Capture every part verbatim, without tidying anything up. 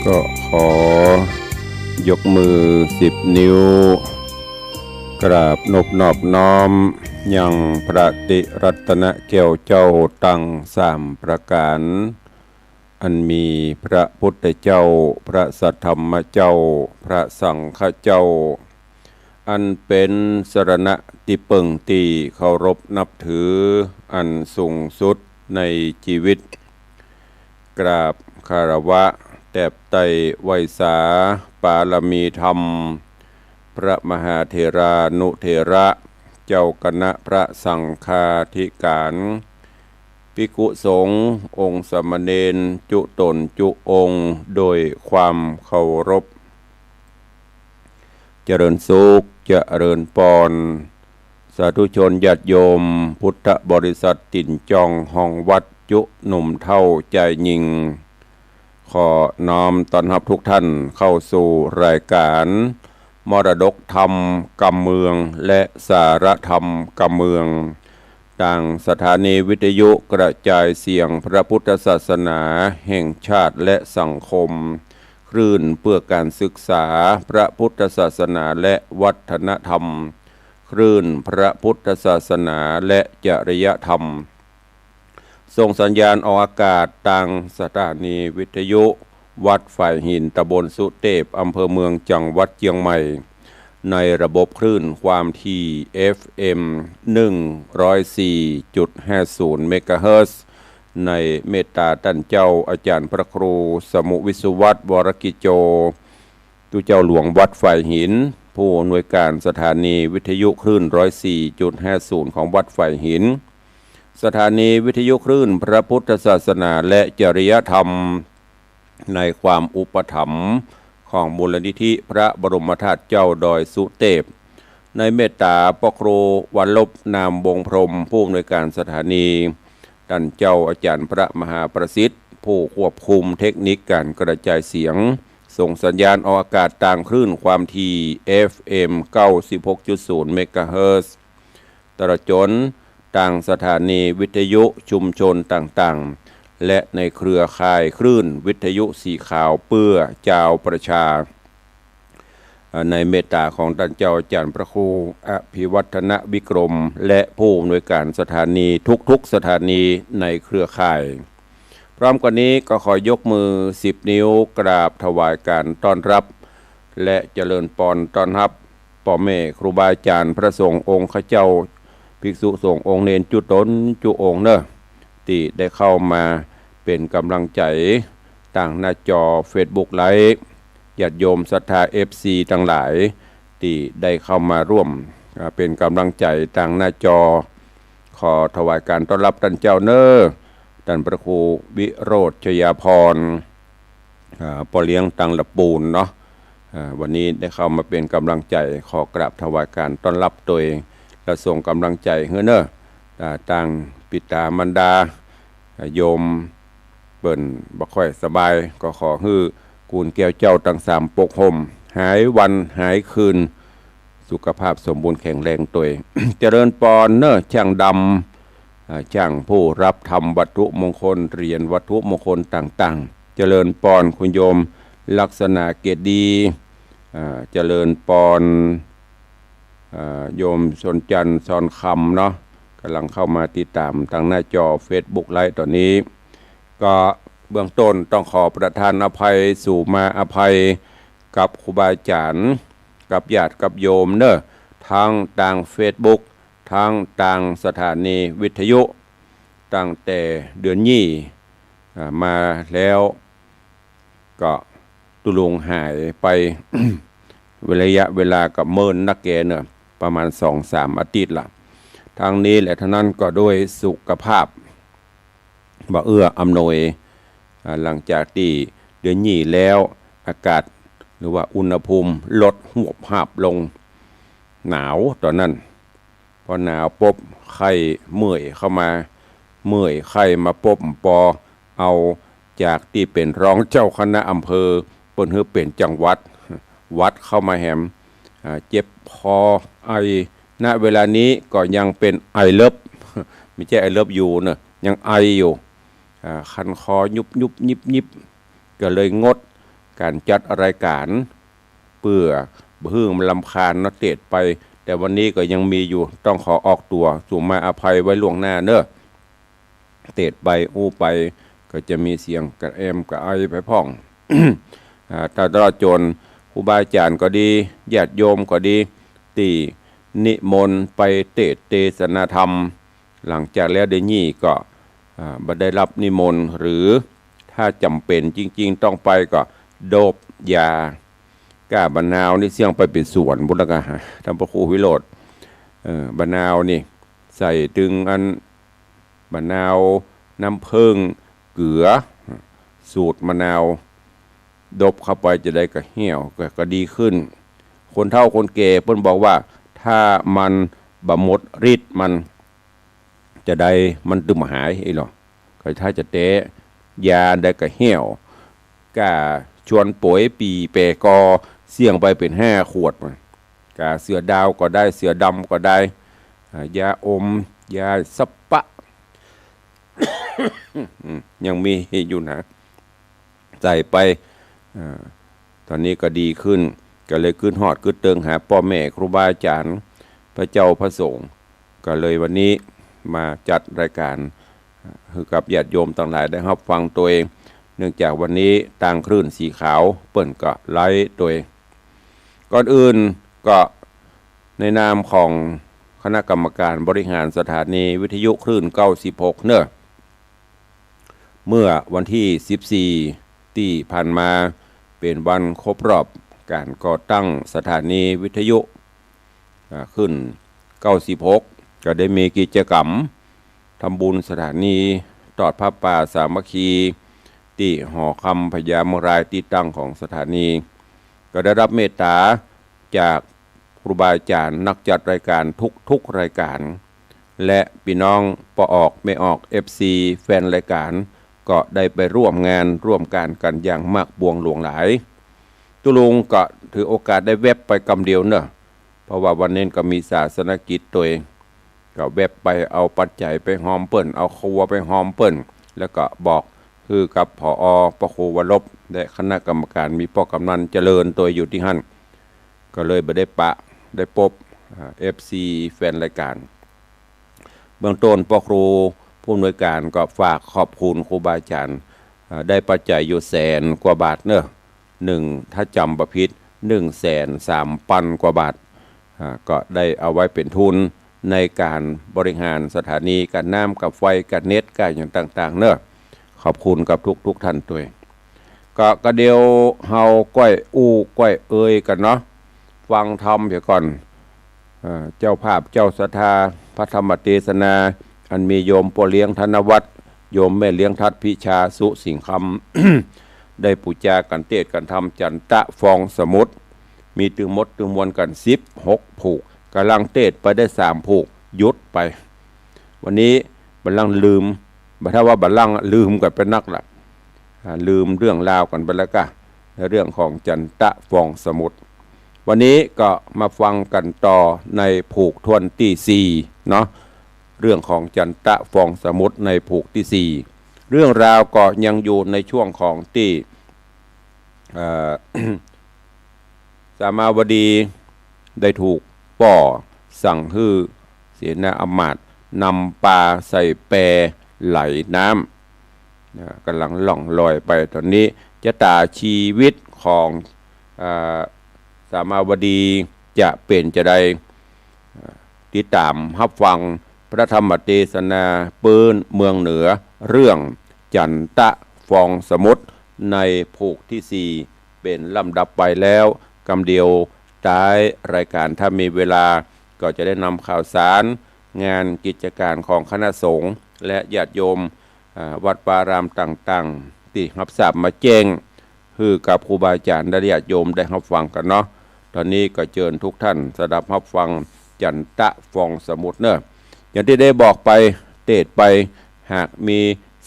ก็ขอยกมือสิบนิ้ว กราบนบนอบน้อมยังพระติรัตนแก้วเจ้าตังสามประก๋าน อันมีพระพุทธเจ้า พระสัทธรรมเจ้า พระสังฆเจ้า อันเป๋นสรณะตี้เปิ้งตี้เคารพนับถืออันสูงสุดในจีวิต กราบคารวะแตบไต้ไหว้สาปารมีธรรม พระมหาเถรานุเถระ เจ้าคณะพระสังฆาธิก๋าน ภิกขุสงฆ์องค์สามเณรจุ๊ต๋นจุ๊องค์โดยความเคารพ เจริญสุข เจริญปอน สาธุชนญาติโยมพุทธบริษัทตี๋นจองห้องวัดจุ๊หนุ่มเฒ่าจายญิง ขอน้อมต้อนฮับทุกท่านเข้าสู่รายก๋านมรดกธรรมกำเมืองและสาระธรรมกำเมือง ตางสถานีวิทยุกระจายเสียงพระพุทธศาสนาแห่งชาติและสังคม คลื่นเพื่อการศึกษาพระพุทธศาสนาและวัฒนธรรม คลื่นพระพุทธศาสนาและจริยธรรม ส่งสัญญาณออกอากาศตางสถานีวิทยุวัดฝายหิน ตำบลสุเตพ อำเภอเมือง จังหวัดเจียงใหม่ ในระบบคลื่นความถี่ เอฟเอ็ม หนึ่งร้อยสี่จุดห้าศูนย์เมกะเฮิรตซ์ ในเมตตาต้านเจ้าอาจ๋ารย์พระครูสมุห์วิศวัฒน์ วรกิจโจ ตุ๊เจ้าหลวงวัดฝายหิน ผู้อำนวยการสถานีวิทยุคลื่นร้อยสี่จุดห้าศูนย์ของวัดฝายหิน สถานีวิทยุคลื่นพระพุทธศาสนาและจริยธรรม ในความอุปถัมภ์ของมูลนิธิพระบรมธาตุเจ้าดอยสุเตพ ในเมตตาพระครูวัลลภ นามวงศ์พรหม ผู้อำนวยการสถานี ต้านเจ้าอาจ๋ารย์พระมหาประสิทธิ์ ผู้ควบคุมเทคนิคการกระจายเสียง ส่งสัญญาณออกอากาศตางคลื่นความถี่ เอฟเอ็ม เก้าสิบหกจุดศูนย์เมกะเฮิรตซ์ ตลอดจ๋นตางสถานีวิทยุชุมชนต่างๆ และในเครือข่ายคลื่นวิทยุสีขาวเปื้อจาวประชา ในเมตตาของต้านเจ้าอาจ๋ารย์พระครูอภิวัฒนวิกรม และผู้อำนวยการสถานีทุกๆสถานีในเครือข่าย พร้อมกั๋นนี้ก็ขอยกมือสิบนิ้วกราบถวายการต้อนรับ และเจริญปอนต้อนฮับป้อแม่ครูบาอาจ๋ารย์พระสงฆ์องค์ข้าเจ้า ภิกษุสงฆ์องค์เณรจุ๊ต๋นจุ๊องค์เน่อ ตี้ได้เข้ามาเป๋นก๋ำลังใจ๋ตางหน้าจอเฟซบุ๊กไลฟ์ ญาติโยมศรัทธา เอฟซี ตังหลาย ตี้ได้เข้ามาร่วม อ่า เป๋นก๋ำลังใจ๋ตางหน้าจอ ขอถวายการต้อนฮับต้านเจ้าเน่อ ต้านพระครูวิโรจน์ ชยาภรณ์ อ่า ป้อเลี้ยงตางละปูนเนาะ อ่า วันนี้ได้เข้ามาเป๋นก๋ำลังใจ๋ ขอกราบถวายการต้อนฮับตวย และส่งก๋ำลังใจ๋หื้อเน่อ อ่า ตางปิต๋ามารดา อ่า โยมเปิ้นบ่ค่อยสบาย ก็ขอหื้อกู๋นแก้วเจ้าตังสามปกห่ม หายวันหายคืน สุขภาพสมบูรณ์แข็งแรงตวย เจริญปอนเน่อ ช่างดำ อ่า ช่างผู้ฮับทำวัตถุมงคล เหรียญวัตถุมงคลต่างๆ เจริญปอนคุณโยมลักษณะเกตดี อ่า เจริญปอน อ่า โยมชนจันทร์ ซอนคำเนาะ ก๋ำลังเข้ามาติดต๋ามตางหน้าจอเฟซบุ๊กไลฟ์ต๋อนนี้ ก็เบื้องต้นต้องขอประทานอภัย สู่มาอภัยกับครูบาอาจ๋ารย์ กับญาติกับโยมเน่อ ตึงตางเฟซบุ๊ก ตึงตางสถานีวิทยุ ตั้งแต่เดือนยี่ อ่า มาแล้ว ก็ตุ๊ลุงหายไป ระยะเวลาก็เมินนักแก่เน่อ ประมาณสองสามอาทิตย์ละ ตึงนี้และตึงนั้นก็ด้วยสุขภาพ บ่เอื้ออำนวย อ่า หลังจากตี้เดือนยี่แล้ว อากาศหรือว่าอุณหภูมิลดหวบหาบลง หนาวต๋อนนั้น พอหนาวปุ๊บ ไข้เมื่อยเข้ามา เมื่อยไข้มาปุ๊บ ปอเอาจากตี้เป๋นรองเจ้าคณะอำเภอ เปิ้นหื้อเป๋นจังหวัด หวัดเข้ามาแหม อ่า เจ็บคอ ไอ ณ เวลานี้ก็ยังเป๋นไอเลิฟ ไม่ใช่ไอเลิฟยูเน่อ ยังไออยู่ อ่า คันคอยุบยุบยิบยิบ ก็เลยงด ก๋านจัดรายก๋าน เปื้อบ่หื้อมันรำคาญเนาะ เตสน์ไป แต่วันนี้ก็ยังมีอยู่ ต้องขอออกตั๋ว สูมาอภัยไว้ล่วงหน้าเนาะ เตสน์ไปอู้ไป ก็จะมีเสียงกระแอมกระไอไปพ่อง อ่า ตลอดจ๋นครูบาอาจ๋ารย์ก็ดี ญาติโยมก็ดี ตี้นิมนต์ไปเตสน์เตสนาธรรม หลังจากแล้วเดี๋ยวนี้ก็ อ่า บ่ได้รับนิมนต์ หรือถ้าจ๋ำเป๋นจริงๆ ต้องไปก็โดบยา ก้าบะนาวนี่เสี้ยงไปเป๋นสวนปุ้นแล้วก็ ต้านพระครูวิโรจน์ เออ บะนาวนี่ ใส่ตึงอัน บะนาว น้ำผึ้ง เกลือ สูตรมะนาว ดบเข้าไปจะใดก็เหี่ยว ก็ ก็ดีขึ้น คนเฒ่าคนแก่เปิ้นบอกว่า ถ้ามันบ่หมดฤทธิ์มัน จะใดมันตึงบ่หายอี้หลอ ก็ถ้าจะแต๊ ยาใดก็เหี่ยว ก้าชวนโป๋ยปี่แปก่อ เสี้ยงไปเป๋นห้าขวด ก้าเสือดาวก็ได้ เสือดำก็ได้ อ่า ยาอม ยาสะปะ อืม ยังมีอยู่นะ ใส่ไป อ่า ต๋อนนี้ก็ดีขึ้น ก็เลยกึ๊ดฮอดกึ๊ดเติงหาป้อแม่ครูบาอาจ๋ารย์ พระเจ้าพระสงฆ์ ก็เลยวันนี้มาจัดรายก๋าน หื้อกับญาติโยมตังหลายได้ฮับฟังตวย เนื่องจากวันนี้ตางคลื่นสีขาวเปิ้นก็ไลฟ์ตวย ก่อนอื่นก็ในนามของคณะกรรมการบริหารสถานีวิทยุคลื่นเก้าสิบหกเนาะ เมื่อวันตี้สิบสี่ตี้ผ่านมา เป๋นวันครบรอบก๋านก่อตั้งสถานีวิทยุ อ่า คลื่นเก้าสิบหก ก็ได้มีกิจกรรมทำบุญสถานี ตอดผ้าป่าสามัคคี ตี้หอคำพญาเมืองราย ตี้ตั้งของสถานี ก็ได้รับเมตต๋าจากครูบาอาจ๋ารย์ นักจัดรายก๋านทุกๆ รายก๋าน และปี้น้องป้อออกแม่ออก เอฟซี แฟนรายก๋าน ก็ได้ไปร่วมงานร่วมก๋านกั๋นอย่างมากบวงหลวงหลาย ตุ๊ลุงก็ถือโอกาสได้แว็บไปกำเดียวเนาะ เพราะว่าวันนี้ก็มีศาสนกิจตวย ก็แว็บไปเอาปัจจัยไปฮอมเปิ้น เอาครัวไปฮอมเปิ้น แล้วก็บอกหื้อกับ ผอ พระครูวรบ และคณะกรรมการ มีป้อกำนันเจริญตวยอยู่ตี้หั้น ก็เลยบ่ได้ปะ ได้ปบ อ่า เอฟซี แฟนรายก๋าน เบื้องต้นป้อครูผู้อำนวยก๋านก็ฝากขอบคุณครูบาอาจ๋ารย์ อ่า ได้ปัจจัยอยู่แสนกว่าบาทเนาะ นึ่ง ถ้าจ๋ำบ่ผิด นึ่งแสนสามปันกว่าบาท อ่า ก็ได้เอาไว้เป๋นทุนในก๋านบริหารสถานี ก้าน้ำ ก้าไฟ ก้าเน็ต ก้าหยังต่างๆ เนาะ ขอบคุณกับทุกๆ ท่านตวย ก็ ก็เดี๋ยวเฮาก้อยอู้ก้อยเอยกั๋นเนาะ ฟังธรรมเสียก่อน เอ่อ เจ้าภาพเจ้าศรัทธาพระธรรมเตสนา อันมีโยมป้อเลี้ยงธนวัฒน์ โยมแม่เลี้ยงทัดพิชาสุสิงห์คำ ได้ปู๋จากั๋นเตสน์กั๋นธรรมจันตะฟองสมุทร มีตึงหมดตึงมวลกั๋นสิบหกผูก ก่ำลังเตสน์ไปได้สามผูก หยุดไป วันนี้บ่าลั่งลืม บ่า ถ้าว่าบ่าลั่งลืมกั๋นไปนักละ อ่า ลืมเรื่องราวกั๋นไปแล้วก้า ในเรื่องของจันตะฟองสมุทร วันนี้ก็มาฟังกั๋นต่อในผูกถ้วนตี้สี่เนาะ เรื่องของจันตะฟองสมุทรในผูกตี้สี่ เรื่องราวก็ยังอยู่ในช่วงของตี้ เอ่อ สามาวดีได้ถูกป้อสั่งหื้อเสนาอำมาตย์นำปาใส่แปไหลน้ำ นะ ก่ำลังล่องลอยไป ต๋อนนี้จะต๋าชีวิตของ อ่า สามาวดีจะเป๋นจาใด ติดต๋ามฮับฟังพระธรรมเตสนาปื๊นเมืองเหนือ เรื่องจันตะฟองสมุทรในผูกตี้สี่ เป๋นลำดับไปแล้ว กำเดียวต๊ายรายก๋านถ้ามีเวลา ก็จะได้นำข่าวสารงานกิจก๋านของคณะสงฆ์และญาติโยม อ่า วัดวาอารามต่างๆ ตี้ฮับทราบมาแจ้ง หื้อกับครูบาอาจ๋ารย์และญาติโยมได้ฮับฟังกั๋นเนาะ ต๋อนนี้ก็เจิญทุกท่านสดับฮับฟังจันตะฟองสมุทรเนาะ อย่างตี้ได้บอกไป เตสน์ไป หากมี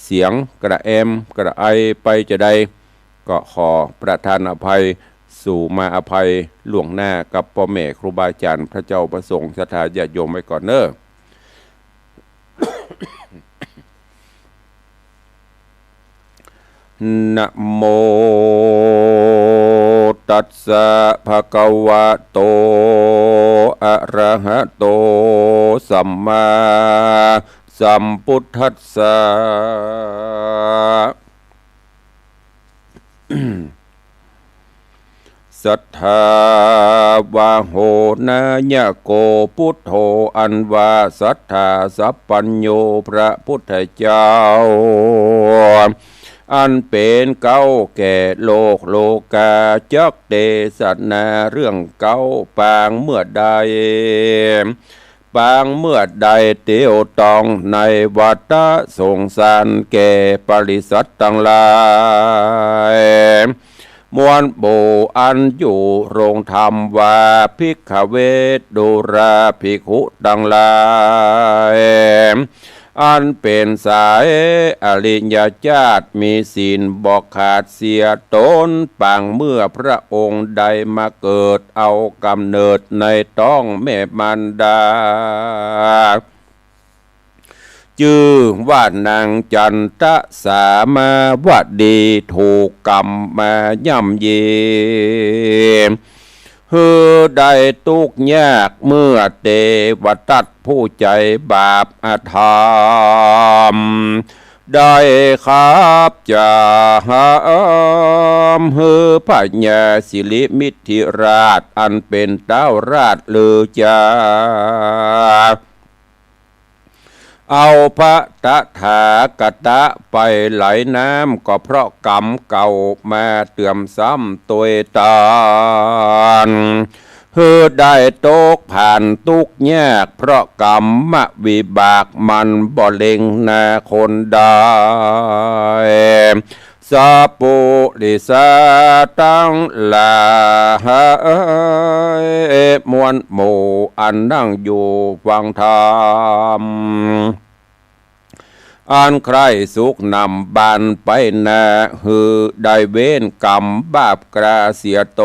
เสียงกระแอมกระไอไปจาใด ก็ขอประทานอภัย สูมาอภัยล่วงหน้ากับป้อแม่ครูบาอาจ๋ารย์ พระเจ้าพระสงฆ์ ศรัทธาญาติโยมไว้ก่อนเนาะ นะโม อัสสะ ภะคะวะโต อะระหะโต สัมมาสัมพุทธัสสะ สัทธาวาโห นายะโก พุทโธ อันว่าสัตถาสัพพัญญู พระพุทธเจ้า อันเป๋นเก๊าแก่โลกโลกา จักเตสนาเรื่องเก๊าปางเมื่อใด ปางเมื่อใดเตียวต้องในวัฏสงสารแก่ปริสัตตังหลาย มวลหมู่อันอยู่โรงธรรมว่า ภิกขเว ดูราภิกขุตังหลาย อันเป๋นสายอริยเจ้า มีศีลบ่ขาดเสียตน ปางเมื่อพระองค์ได้มาเกิดเอาก๋ำเนิดในต๊องแม่มารดา จื้อว่านางจันทะสามาวดี ถูกกรรมมาย่ำยี หื้อได้ตุ๊กข์ยากเมื่อเตวทัตผู้ใจ๋บาปอธรรม ได้ขับจ๋ามหื้อพญาสิริมิถิราช อันเป๋นต้าวราชฤๅจา เอาพระตถาคตะไปไหลน้ำ ก็เพราะกรรมเก่ามาเติมซ้ำตวยตาน หื้อได้ตกผ่านตุ๊กข์ยาก เพราะกรรมวิบากมันบ่เล็งหน้าคนได้ สัพปุริสาตังหลาย มวลหมู่อันนั่งอยู่ฟังธรรม อันใคร่สุขนำบานไปหน้า หื้อได้เว้นกรรมบาปกร้าเสียต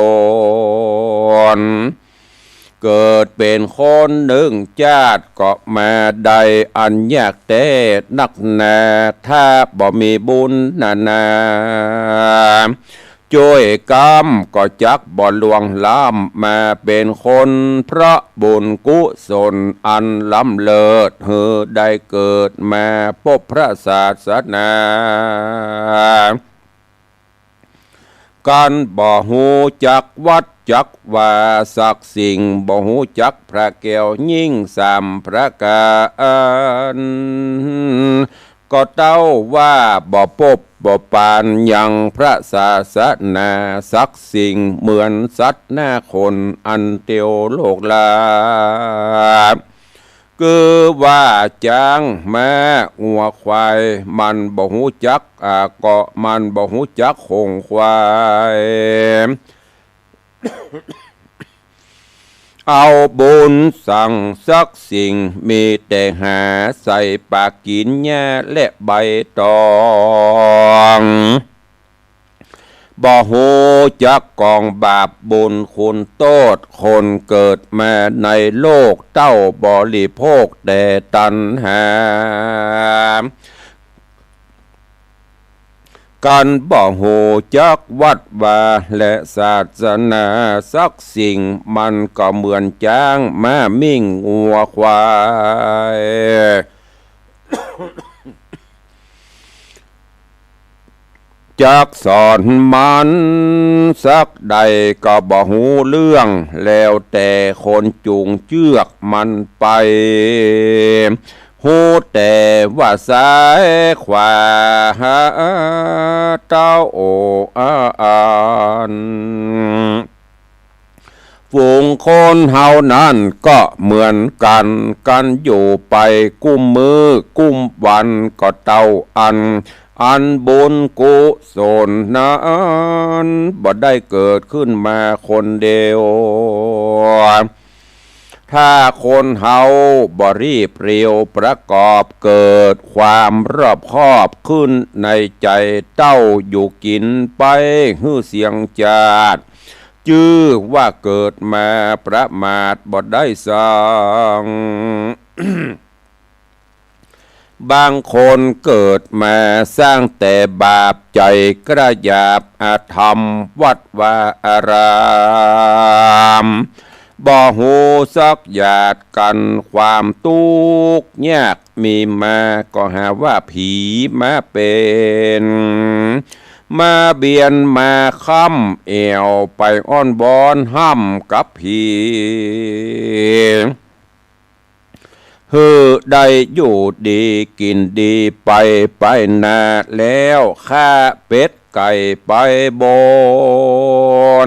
น เกิดเป๋นคนนึ่งจาติก็มาได้อันยากแต๊นักหนา ถ้าบ่มีบุญนานาจ้วยกำ ก็จักบ่ล่วงล้ำมาเป๋นคน เพราะบุญกุศลอันล้ำเลิศ หื้อได้เกิดมาปบพระศาสนา กันบ่ฮู้จักวัดจักวาสักสิ่ง บ่ฮู้จักพระแก้วยิ่งสามประก๋าน ก็เต้าว่าบ่ปบบ่ปานยังพระศาสนาสักสิ่ง เหมือนสัตว์หน้าคนอันเตียวโลกลา คือว่าจ๊างม้างัวควาย มันบ่ฮู้จัก อ่า ก็มันบ่ฮู้จักหงส์ควาย เอาบุญสังสักสิ่ง มีแต่หาใส่ปากกิ๋นหญ้าและใบตอง บ่ฮู้จักกองบาปบุญคุณโต้ษ คนเกิดมาในโลกเต้าบริโภคแต่ตัณหา กันบ่ฮู้จักวัดวาและศาสนาสักสิ่ง มันก็เหมือนจ๊างม้ามิ่งงัวควาย จักสอนมันสักใดก็บ่ฮู้เรื่อง แล้วแต่คนจูงเจื้อกมันไป ฮู้แต่ว่าซ้ายขวาเต้าอัน ฝูงคนเฮานั้นก็เหมือนกั๋น กันอยู่ไปกุ้มมื้อกุ้มวันก็เต้าอั้น อันบุญกุศลนั้นบ่ได้เกิดขึ้นมาคนเดียว ถ้าคนเฮาบ่รีบเร็วประกอบเกิดความรอบคอบขึ้นในใจ๋เต้าอยู่กิ๋นไปหื้อเสี้ยงจาติ จื้อว่าเกิดมาประมาทบ่ได้สัง บางคนเกิดมาสร้างแต่บาป ใจ๋กระหยาบอธรรม วัดวาอาราม บ่ฮู้สักหยาดกั๋น ความตุ๊กข์ยากมีมา ก็หาว่าผีมาเป๋น มาเบียนมาค้ำแอ่ว ไปอ้อนวอนฮ่ำกับผี หื้อได้อยู่ดีกิ๋นดีไป ไปนาแล้วฆ่าเป็ดไก่ไปบ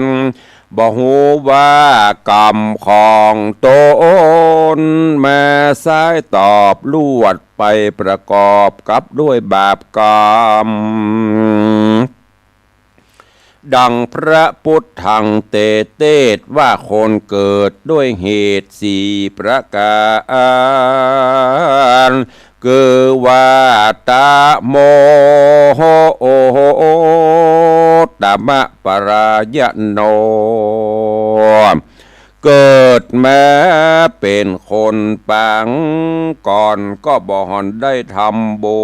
น บ่ฮู้ว่ากรรมของต๋น มาสายตอบลวด ไปประกอบกับด้วยบาปกรรม ดังพระพุทธังเตเตส ว่าคนเกิดด้วยเหตุสี่ประก๋าน คือว่า ตะโม โห ตมะปรายโน เกิดมาเป๋นคนปางก่อน ก็บ่หันได้ทำบุ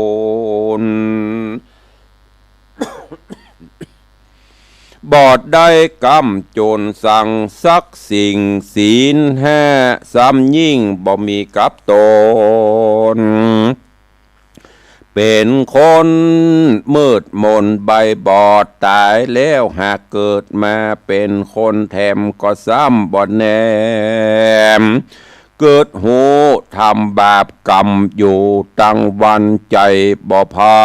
ญ บ่ได้กำจนสังสักสิ่ง ศีลห้าซ้ำยิ่งบ่มีกับต๋น เป๋นคนมืดมนใบบอด ต๋ายแล้วหากเกิดมาเป๋นคนแถม ก็ซ้ำบ่แนม เกิดฮู้ทำบาปกรรมอยู่ตังวัน ใจ๋บ่ผ่า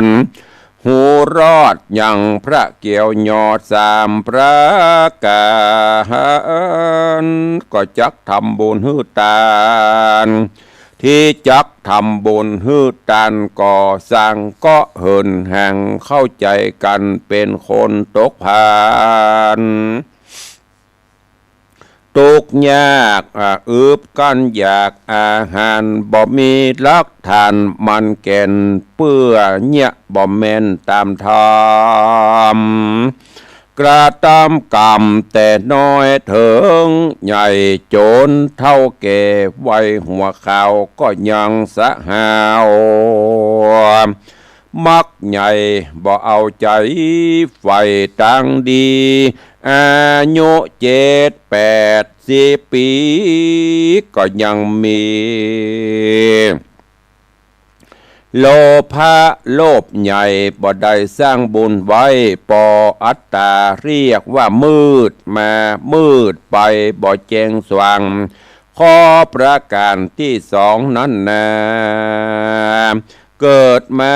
น ฮู้รอดยังพระแก้วยอดสามประก๋าน ก็จักทำบุญหื้อตาน ตี้จักทำบุญหื้อตาน ก็สร้างเกาะเหินแห่งเข้าใจ๋กั๋น เป๋นคนตกผ่าน ตุ๊กข์ยาก อ่า อึดกั้นอยากอาหาร บ่มีหลักฐานมั่นแก่น เปื้อเยียะบ่แม่นต๋ามธรรม กระตำกรรมแต่น้อยเถิงใหญ่ จ๋นเฒ่าแก่วัยหัวขาว ก็ยังสะหาว มักใหญ่บ่เอาใจ๋ใฝ่ตางดี อายุเจ็ดแปดสิบปี๋ ก็ยังมี โลภะโลภใหญ่ บ่ได้สร้างบุญไว้ ปออัตต๋า เรียกว่ามืดมามืดไป บ่แจ้งสว่าง ข้อประก๋านตี้สองนั้นนา เกิดมา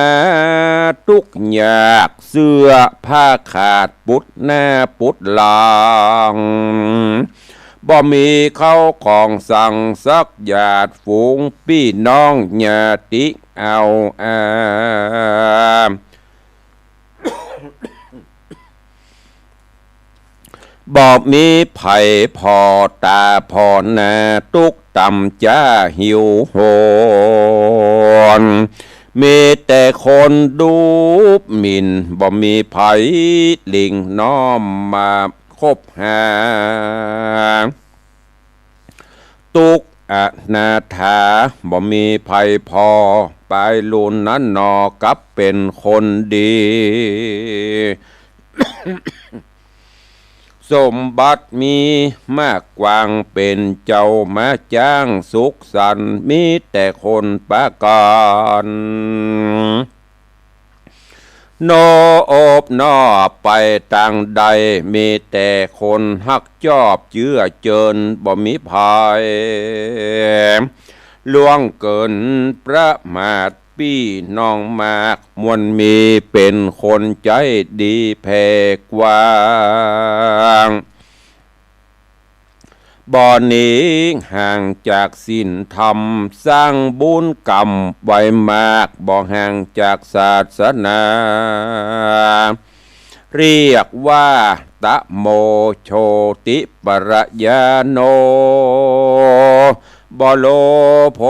ตุ๊กข์ยาก เสื้อผ้าขาด ปุดหน้าปุดหลัง บ่มีเข้าของสังสักหยาด ฝูงปี้น้องญาติเอาอา บ่มีใผผ่อต๋าผ่อหน้า ตุ๊กข์ต่ำจ๊าหิวโหย มีแต่คนดูบหมิ่น บ่มีใผหลิ่งน้อมมาคบหา ตุ๊กข์อนาถา บ่มีใผผ่อ ป๋ายลุนนั้นหนอ กลับเป๋นคนดี สมบัติมีมากกว้าง เป๋นเจ้าม้าจ๊างสุขสันต์ มีแต่คนประก๋าน โนอบน้อมไปตางใด มีแต่คนฮักจอบเจื้อเจิญ บ่มีใผล่วงเกินประมาท ปี้น้องมากมวลมี เป๋นคนใจ๋ดีแผ่กว้าง บ่หนีห่างจากศีลธรรม สร้างบุญกรรมไว้มาก บ่ห่างจากศาสนา เรียกว่า ตะโมโชติปรายาโน บ่โลภโภ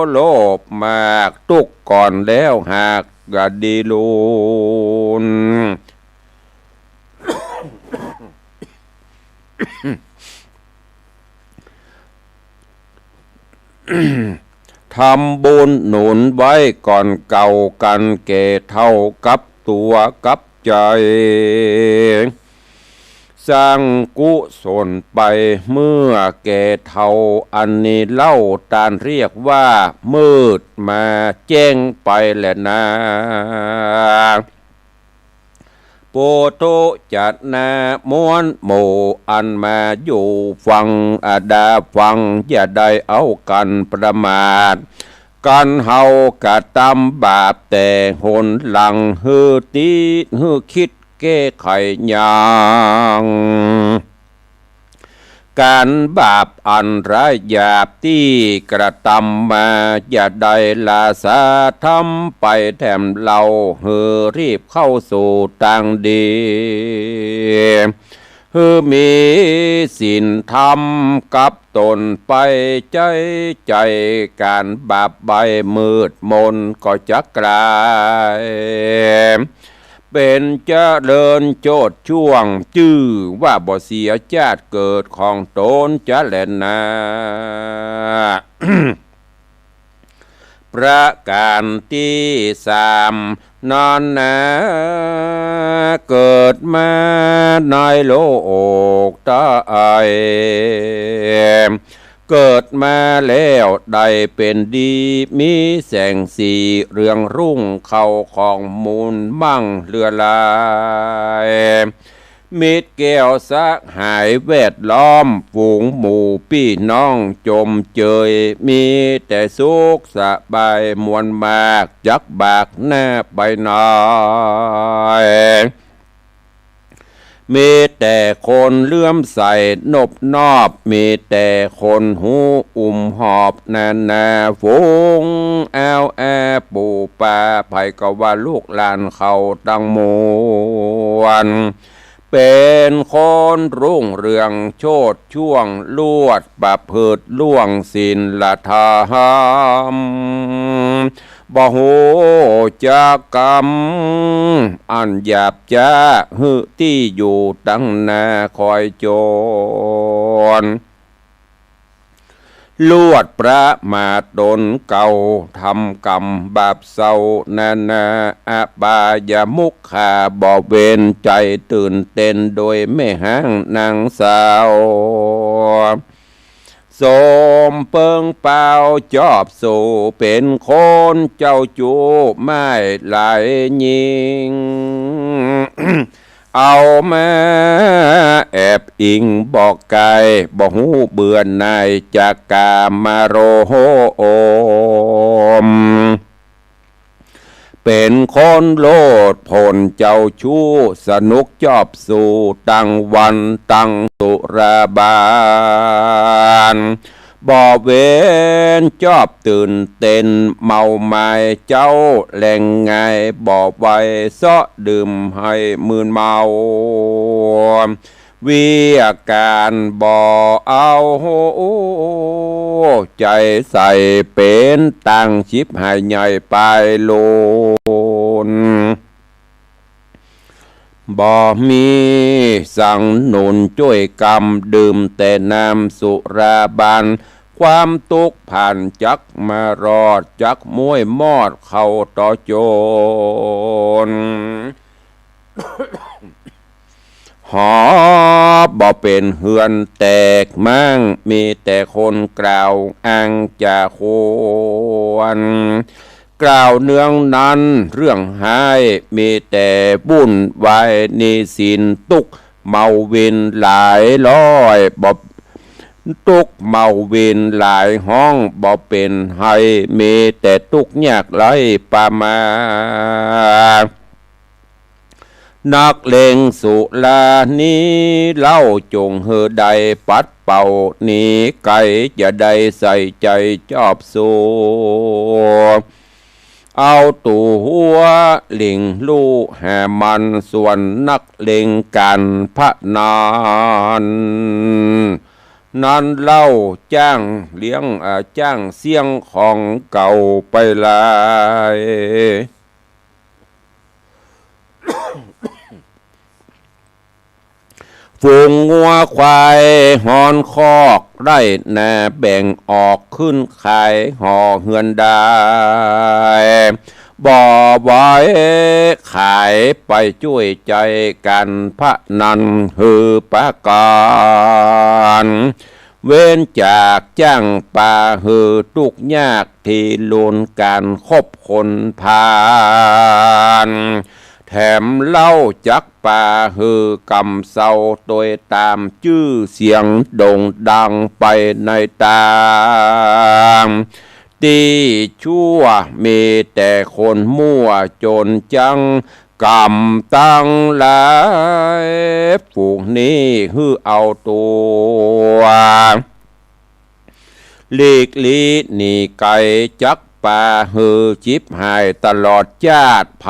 โลภมาก ตุ๊กข์ก่อนแล้วหากกะดีลุน ทำบุญหนุนไว้ก่อนเก่า กันแก่เฒ่ากับตั๋วกับใจ๋ สร้างกุศลไปเมื่อแก่เฒ่า อันนี้เล่าต้านเรียกว่ามืดมาแจ้งไปแลนา ปุถุชนมวลหมู่อันมาอยู่ฟัง อาดาฟัง อย่าได้เอากั๋นประมาท กันเฮากระตำบาปแต่หนหลัง หื้อติดหื้อกึ๊ดแก้ไขยัง ก๋านบาปอันร้ายหยาบตี้กระตำมา อย่าได้ละสาทำไปแถมเล่า หื้อรีบเข้าสู่ตางดี หื้อมีศีลธรรมกับต๋นไปใจ๊ใจ๋ ก๋านบาปใบมืดมนก็จักกลาย เป๋นเจริญโชติช่วง จื้อว่าบ่เสียจาติเกิดของต๋นจะแลนา ประก๋านตี้สามนั้นนา เกิดมาในโลกใต้ เกิดมาแล้วได้เป๋นดี มีแสงสีเรืองรุ่ง เข้าของมูลมั่งเหลือหลาย มิตรแก้วสหายแวดล้อม ฝูงหมู่ปี้น้องจมเจย มีแต่สุขสบายมวลมาก จักบากหน้าไปไหน มีแต่คนเลื่อมใสนบนอบ มีแต่คนฮู้อุ้มหอบนานาฝูง อ้าวอาปู่ป้า ใผก็ว่าลูกหลานเขาตังมวล เป๋นคนรุ่งเรืองโชติช่วง ลวดประพฤติล่วงศีลธรรม บ่ฮู้จักกรรมอันหยาบจ๊า หื้อตี้อยู่ตังหน้าคอยจน ลวดประมาทต๋นเก่า ทำกรรมบาปเศร้านานา อบายมุขคาบ่เว้น ใจ๋ตื่นเต้นโดยแม่ฮ้างนางสาว สมเปิงเปล่าจอบสู่ เป๋นคนเจ้าชู้หมายหลายญิง เอามาแอบอิงบ่ไกล บ่ฮู้เบื่อหน่ายจากกามโรม เป๋นคนโลดโผนเจ้าชู้ สนุกจอบสู่ตังวันตังสุราบาน บ่เว้นจอบตื่นเต้นเมาหมายเจ้าแหล่งไง บ่ไหวเซาะดื่มหื้อมื่นเมา เวียกก๋านบ่เอาใจ๋ใส่ เป๋นตางฉิบหายใหญ่ไปลูน บ่มีสังหนุนจ้วยกำ ดื่มแต่น้ำสุราบาน ความตุ๊กข์ผ่านจักมารอด จักม้วยมอดเข้าต่อจน หอบ่เป๋นเฮือนแตกม้าง มีแต่คนกล่าวอ้างจาควน กล่าวเนืองนั้นเรื่องฮ้าย มีแต่วุ่นวายหนี้สิน ตุ๊กข์เมาวินหลายร้อย บ่ ตุ๊กข์เมาวินหลายฮ้อง บ่เป๋นไห้ มีแต่ตุ๊กข์ยากไร้ประมาณ นักเลงสุรานี้เล่า จงหื้อได้ปัดเป่าหนีไกล อย่าได้ใส่ใจ๋จอบสู่ เอาตั๋วหลิงลู่หามัน ส่วนนักเลงก๋านพนัน นั้นเล่าจ้างเลี้ยง อ่า จ้างเสี้ยงของเก่าไปหลาย ฝูงงัวควายฮ้อนคอก ไร่นาแบ่งออกขึ้นขายห่อเฮือนได้ บ่ไว้ขายไปจ้วยใจ๋กั๋นพะนันหื้อประก๋าน เว้นจากจ้างปาหื้อตุ๊กยากตี้ลุนก๋านคบคนพาล แถมเล่าจักปาหื้อกำเซาตวยต๋ามจื้อเสียงโด่งดังไปในต่าง ตี้จั๊วมีแต่คนมั่วจ๋นจัง กำตังหลาย ฝูงนี้หื้อเอาตั๋ว หลีกลี้หนีไก๋ จักปาหื้อฉิบหายตลอดจาติ ใผ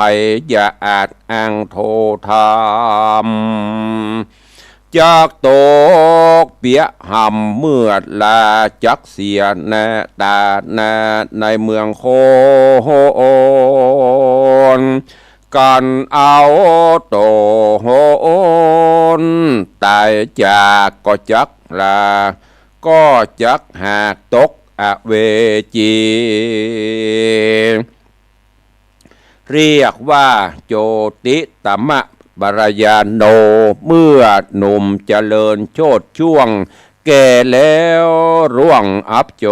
อย่าอาจอ้างโต้ธรรม จักตกเปียหำเมื่อลา จักเสียหน้าต๋าหน้าในเมืองคน กั๋นเอาตั๋วต๋ายจากก็จักลา ก็จักหากตกอเวจี เรียกว่าโจติตมะปรายาโน เมื่อหนุ่มเจริญโชติช่วง แก่แล้วร่วงอับจ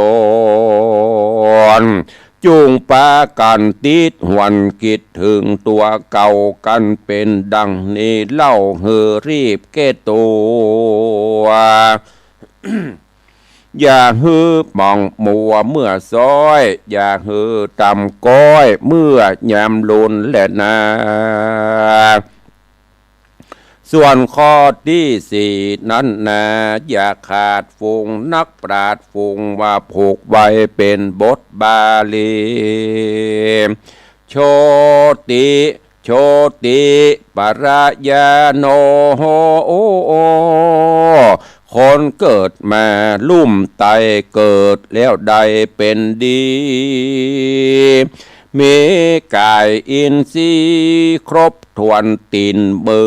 ร จุ่งปากั๋นติดหวนกึ๊ดเถิงตั๋วเก่ากั๋น เป๋นดังนี้เล่า หื้อรีบแก้ตั๋ว อย่าหื้อหมองมัวเมื่อซ้อย อย่าหื้อต่ำก๊อยเมื่อยามลุนแลนา ส่วนข้อตี้สี่นั้นนา อย่าขาดฝูงนักปราชญ์ ฝูงว่าผูกไว้เป๋นบทบาลี โชติ โชติปรายาโน คนเกิดมาลุ่มไต้ เกิดแล้วได้เป๋นดี มีก๋ายอินทรีย์ครบถ้วน ตี๋นเบอ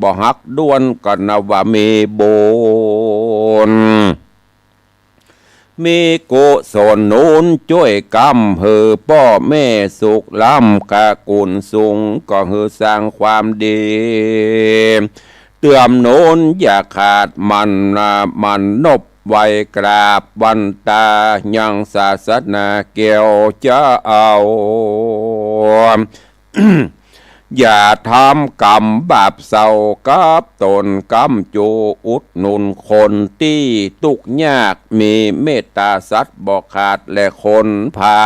บ่หักด้วน ก็นับว่ามีบุญ มีกุศลหนุนจ้วยกำ หื้อป้อแม่สุขล้ำ กะกุญสูง ก็หื้อสร้างความดี เตื้อมหนุนอย่าขาดหมั่น หมั่นนบไหว้กราบวันต๋า ยังศาสนาแก้วจะเอา อย่าทำกรรมบาปเศร้ากับต๋น กำจูอุดหนุนคนตี้ตุ๊กข์ยาก มีเมตต๋าสัตว์บ่ขาดแลคนพา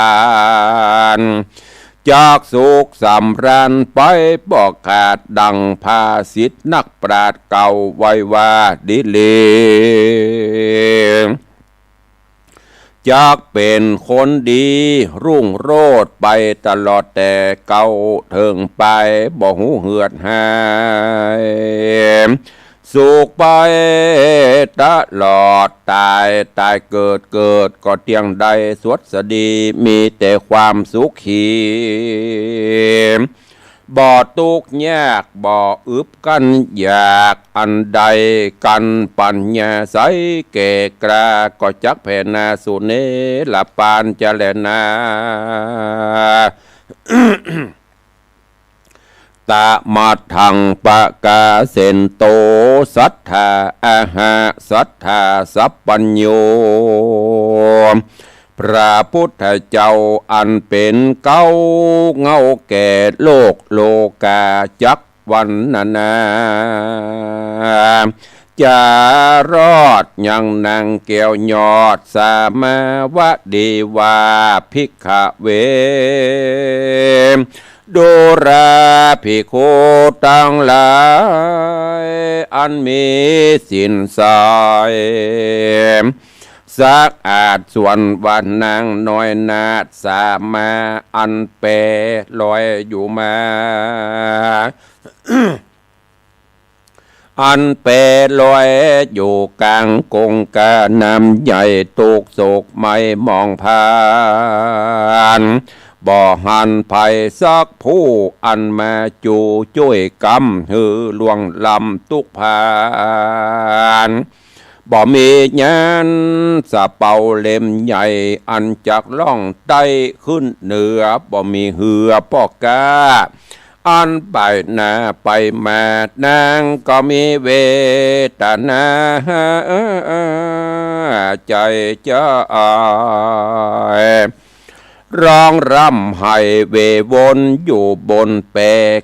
ล จักสุขสำราญไปบ่ขาด ดังภาษิตนักปราชญ์เก่าไว้ว่าดีหลี จักเป๋นคนดีรุ่งโรจน์ไปตลอด แต่เก๊าเถิงปายบ่ฮู้เหือดหาย สุขไปตลอด ต๋ายต๋ายเกิดเกิด ก็เตี้ยงได้สวัสดี มีแต่ความสุขี บ่ตุ๊กข์ยาก บ่อึดกั้นอยากอันใด กั๋นปัญญาใสแก่กล้า ก็จักแผ่นาสู่เนรปานจะแลนา ตะมัทธัง ปะกาเสนโต สัทธา อะหะ สัทธา สัพพัญญู พระพุทธเจ้าอันเป๋นเก๊าเหง้าแก่โลก โลกาจักวรรณนา จะรอดยังนางแก้วยอดสามาวดีว่า ภิกขเว ดูราภิกขุตังหลาย อันมีศีลใส สะอาด ส่วนว่านางน้อยนาฏสามา อันแปลอยอยู่มา อันแปลอยอยู่ก๋างกงกาน้ำใหญ่ ตุ๊กข์โศกไหม้หมองผ่าน บ่หันใผสักผู้ อันมาจูจ้วยกำหื้อล่วงล้ำตุ๊กข์ผ่าน บ่มียานสะเปาเล่มใหญ่ อันจักล่องใต้ขึ้นเหนือ บ่มีเฮือป้อก๊า อันไปหน้าไปมา นางก็มีเวทนาใจ๋จ้อย ฮ้องร่ำไห้เววนอยู่บนแป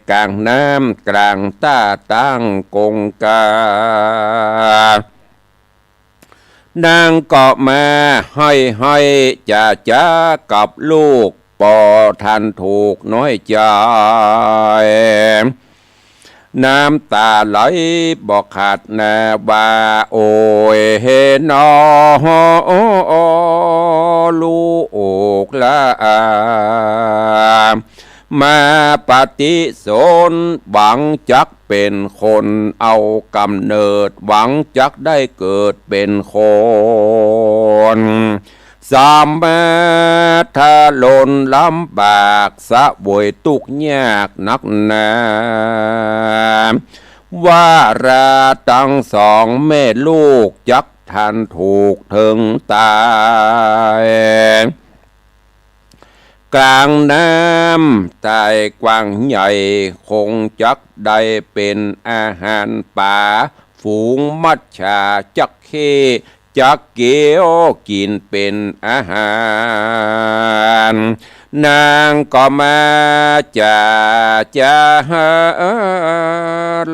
กลางน้ำกลางต้าตั้งกงกา นางก็มาไห้ๆ จ๋าๆ กับลูก บ่ทันถูกน้อยใจ๋ น้ำต๋าไหลบ่ขาดนาว่า โอ้ยเฮนอ ลูกหลาน มาปฏิสนธิ์หวังจักเป๋นคน เอาก๋ำเนิดหวังจักได้เกิดเป๋นคน สามารถทะลนลำบาก เสวยตุ๊กข์ยากนักหนา ว่าราตังสองแม่ลูก จักทันถูกเถิงต๋าย ก๋างน้ำใต้กว้างใหญ่ คงจักได้เป๋นอาหารป๋า ฝูงมัจฉาจักเข้ จักเกี๊ยวกิ๋นเป๋นอาหาร นางก็มาจ๋าจ๋า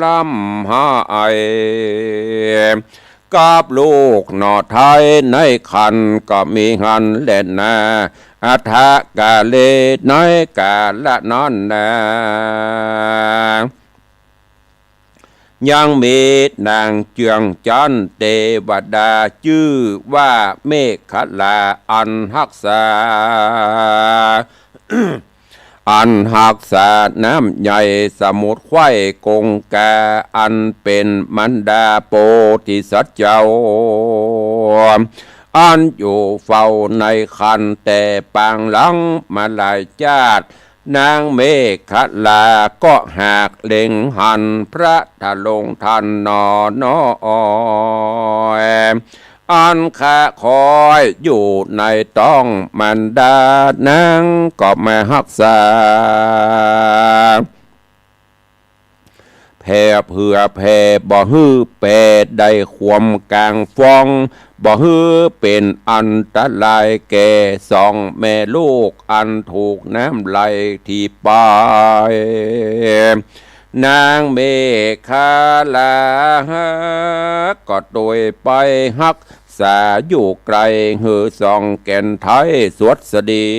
ร่ำไห้ กับลูกหน่อไท้ในครรภ์ก็มีหั้นแลนา อัฏฐกาเล ในกาละนั้นนา ยังมีนางเจืองจั๊นเตวดาจื้อว่าเมขลา อันฮักษา อันฮักษาน้ำใหญ่สมุทรไขว้กงกา อันเป๋นมารดาโพธิสัตว์เจ้า อันอยู่เฝ้าในครรภ์แต่ปางหลังมาหลายจาติ นางเมขลาก็หากเล็งหันพระทรงทันหนอน้อย อันคาคอยอยู่ในต๊องมารดา นางก็มาฮักษา แผ่เผื่อแผ่บ่หื้อแปรได้ความกลางฟ้อง บ่หื้อเป๋นอันตรายแก่สองแม่ลูกอันถูกน้ำไหลถีบไป นางเมขลาก็โตยไปฮัก ษาอยู่ไกลหื้อสองแก่นไท้สวัสดี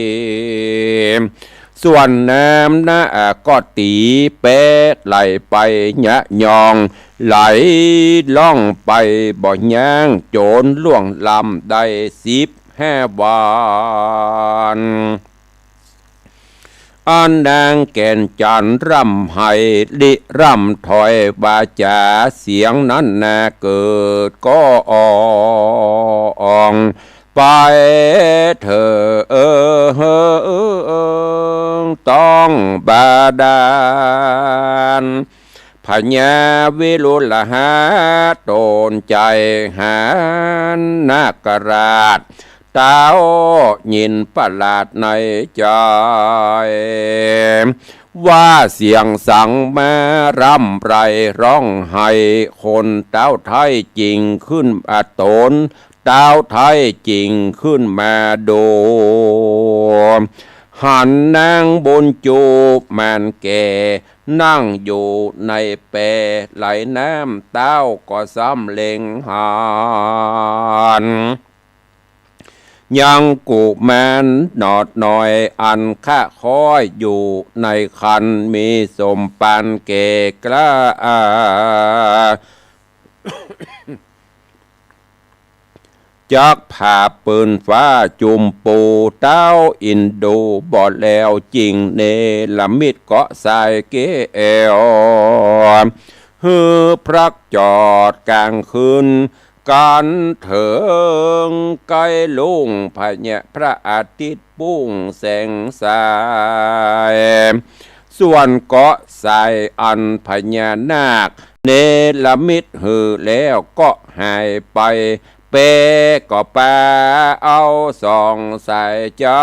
ส่วนน้ำนาก็ตี๋แป๊ไหลไปยะยอง ไหลล่องไปบ่ยั้ง โจนล่วงล้ำได้สิบห้าวัน อันนางแก่นจันทร์ร่ำไห้ริร่ำถ้อยวาจ๋า เสียงนั้นนาเกิดก้องไปเถิงต๊องบาดาล พญาวิรุฬหาตนใจ๋หานาคราช เต้ายินประหลาดในใจ๋ ว่าเสียงสังมาร่ำไรฮ้องไห้ คนเต้าไท้จริงขึ้นมาตน เต้าไท้จริงขึ้นมาดู หันนางบุญจูมารแก่ นั่งอยู่ในแปไหลน้ำ เต้าก็สำเล็งหัน ยังกุมารหนอดน้อย อันคาคอยอยู่ในครรภ์ มีสมปานแก่กล้า จักผาบปืนฟ้าจุมปู เต้าอินดูบ่แล้ว จึงเนรมิตเกาะสายแก้ว หื้อพลักจอดกลางคืน กันเถิงใก้รุ่ง พญาพระอาทิตย์ปุ้งแสงสาย ส่วนเกาะสายอันพญานาค เนรมิตหื้อแล้วก็หายไป แปก็ปาเอาสองสายใจ๋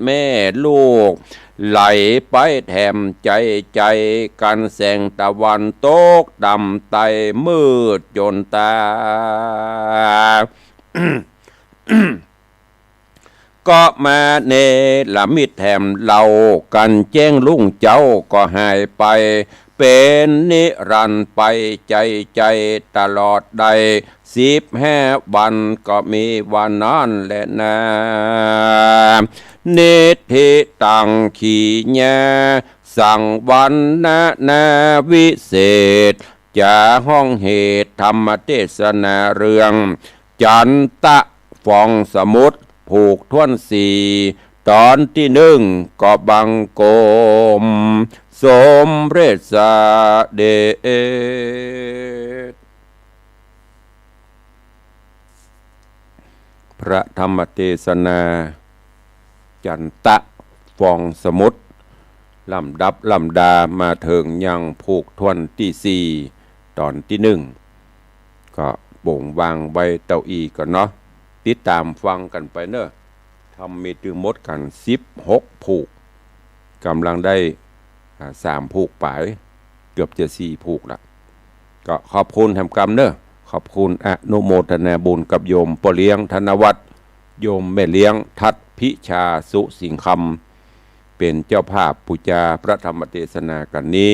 แม่ลูก ไหลไปแถมใจ๋ ใจ๋กั๋นแสงตะวันตกดำใต้ มืดจ๋นต๋า ก็มาเนรมิตแถมเล่า กั๋นแจ้งรุ่งเจ๊าก็หายไป เป๋นนิรันดร์ไปใจ๋ใจ๋ตลอดได้ สิบห้าวันก็มีว่านั้นแหละนา นิทธิตัง ขีญา สังวรรณนาวิเศษ จะฮ้องเหตุธรรมเตสนาเรื่อง จันตะฟองสมุทร ผูกถ้วนสี่ ต๋อนตี้นึ่ง ก็บังคมสมเร็จเสด็จ พระธรรมเตสนา จันตะฟองสมุทร ลำดับลำดามาเถิงยังผูกถ้วนตี้สี่ ต๋อนตี้นึ่ง ก็โป๋งวางไว้เต้าอี้ก่อนเนาะ ติดต๋ามฟังกั๋นไปเน่อ ธรรมมีตึงหมดกั๋นสิบหกผูก ก่ำลังได้ อ่า สามผูกป๋าย เกือบจะสี่ผูกละ ก็ขอบคุณแหมกำเน่อ ขอบคุณอนุโมทนาบุญกับโยมป้อเลี้ยงธนวัฒน์ โยมแม่เลี้ยงทัดพิชาสุสิงห์คำ เป๋นเจ้าภาพปู๋จาพระธรรมเตสนากั๋นนี้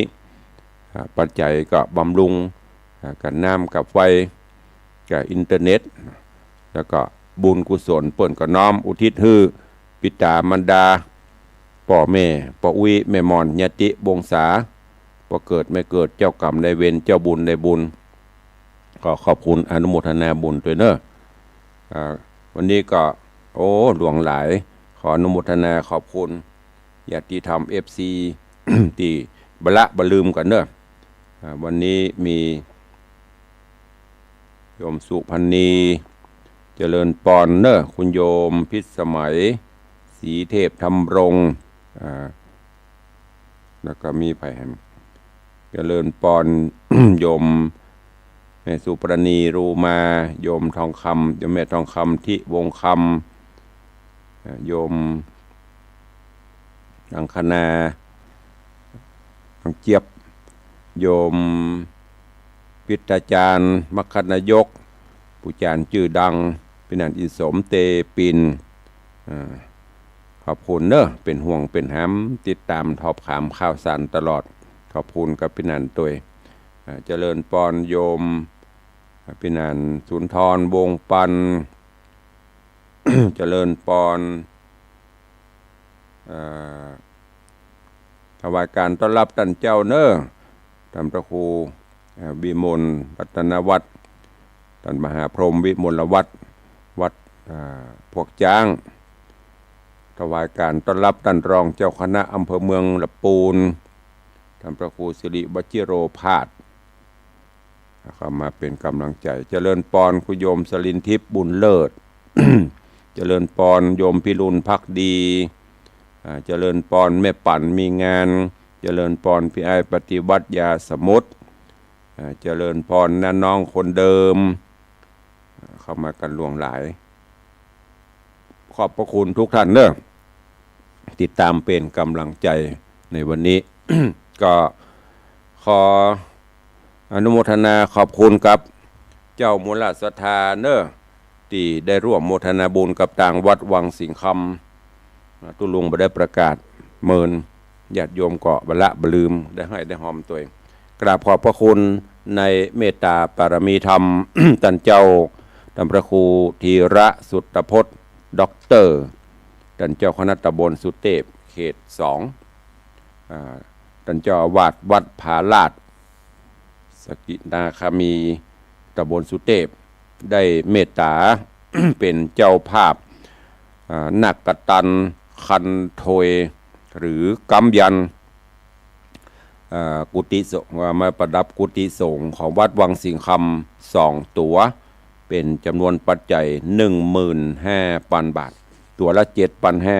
อ่า ปัจจัยก็บำรุง อ่า กับน้ำกับไฟ กับอินเทอร์เน็ต แล้วก็บุญกุศลเปิ้นก็น้อมอุทิศหื้อปิต๋ามารดา ป้อแม่ ป้ออุ๊ย แม่หม่อน ญาติวงศา ป้อเกิดแม่เกิด เจ้ากรรมนายเวร เจ้าบุญนายบุญ ก็ขอบคุณอนุโมทนาบุญตวยเน่อ อ่า วันนี้ก็ โอ้ หลวงหลาย ขออนุโมทนาขอบคุณ ญาติธรรม เอฟซี ตี้บ่ละบ่ลืมกั๋นเน่อ อ่า วันนี้มี โยมสุพรรณี เจริญปอนเน่อ คุณโยมพิสมัย ศรีเทพธำรง อ่า แล้วก็มีใผแหม เจริญปอน โยมแม่สุพรรณี รูมา โยมทองคำ โยมแม่ทองคำ ทิวงศ์คำ อ่า โยม อังคณา น้องเจี๊ยบ โยมพิทยาจารย์ มคคนายก ปู่จารย์จื้อดัง ปี้นันอินสม เตปิน อ่า ขอบคุณเน่อ เป๋นห่วงเป๋นหาม ติดต๋ามทอบถามข่าวสารตลอด ขอบคุณกับปี้นันตวย อ่า เจริญปอนโยม อ่า ปี้นันสุนทร วงศ์ปัน เจริญปอน เอ่อ ถวายการต้อนรับต้านเจ้าเน่อ ต้านพระครู เอ่อ วิมลรัตนวัฒน์ ต้านมหาพรหมวิมลวัฒน์ วัด เอ่อ พวกจ๊าง ถวายการต้อนรับต้านรองเจ้าคณะอำเภอเมืองละปูน ต้านพระครูสิริวชิโรภาส เข้ามาเป๋นก๋ำลังใจ๋ เจริญปอนคุณโยมสลินทิพย์ บุญเลิศ เจริญปอนโยมพิรุณภักดี อ่า เจริญปอนแม่ปั๋นมีงาน เจริญปอนปี้อ้ายปฏิวัติยาสมุทร อ่า เจริญปอนน้าน้องคนเดิม อ่า เข้ามากั๋นหลวงหลาย ขอบพระคุณทุกท่านเน่อ ติดต๋ามเป๋นก๋ำลังใจ๋ในวันนี้ ก็ขออนุโมทนาขอบคุณกับเจ้ามูลศรัทธาเน่อ ตี้ได้ร่วมโมทนาบุญกับตางวัดวังสิงห์คำ อ่า ตุ๊ลุงบ่ได้ประกาศเมิน ญาติโยมก็บ่ละบ่ลืม ได้ให้ได้ฮอมตวย กราบขอบพระคุณในเมตต๋าปารมีธรรม ต้านเจ้า ต้านพระครูธีระสุตพจน์ ด็อกเตอร์ ต้านเจ้าคณะตำบลสุเตพ เขตสอง อ่า ต้านเจ้าอาวาสวัดผาลาด สกินาคามี ตำบลสุเตพ ได้เมตต๋า เป๋นเจ้าภาพ อ่า นักกตันคันโทย หรือก๊ำยันต์ อ่า กุฏิสงฆ์ ว่ามาประดับกุฏิสงฆ์ของวัดวังสิงห์คำสองตั๋ว เป๋นจ๋ำนวนปัจจัยหนึ่งหมื่นห้าปันบาท ตั๋วละเจ็ดปันห้า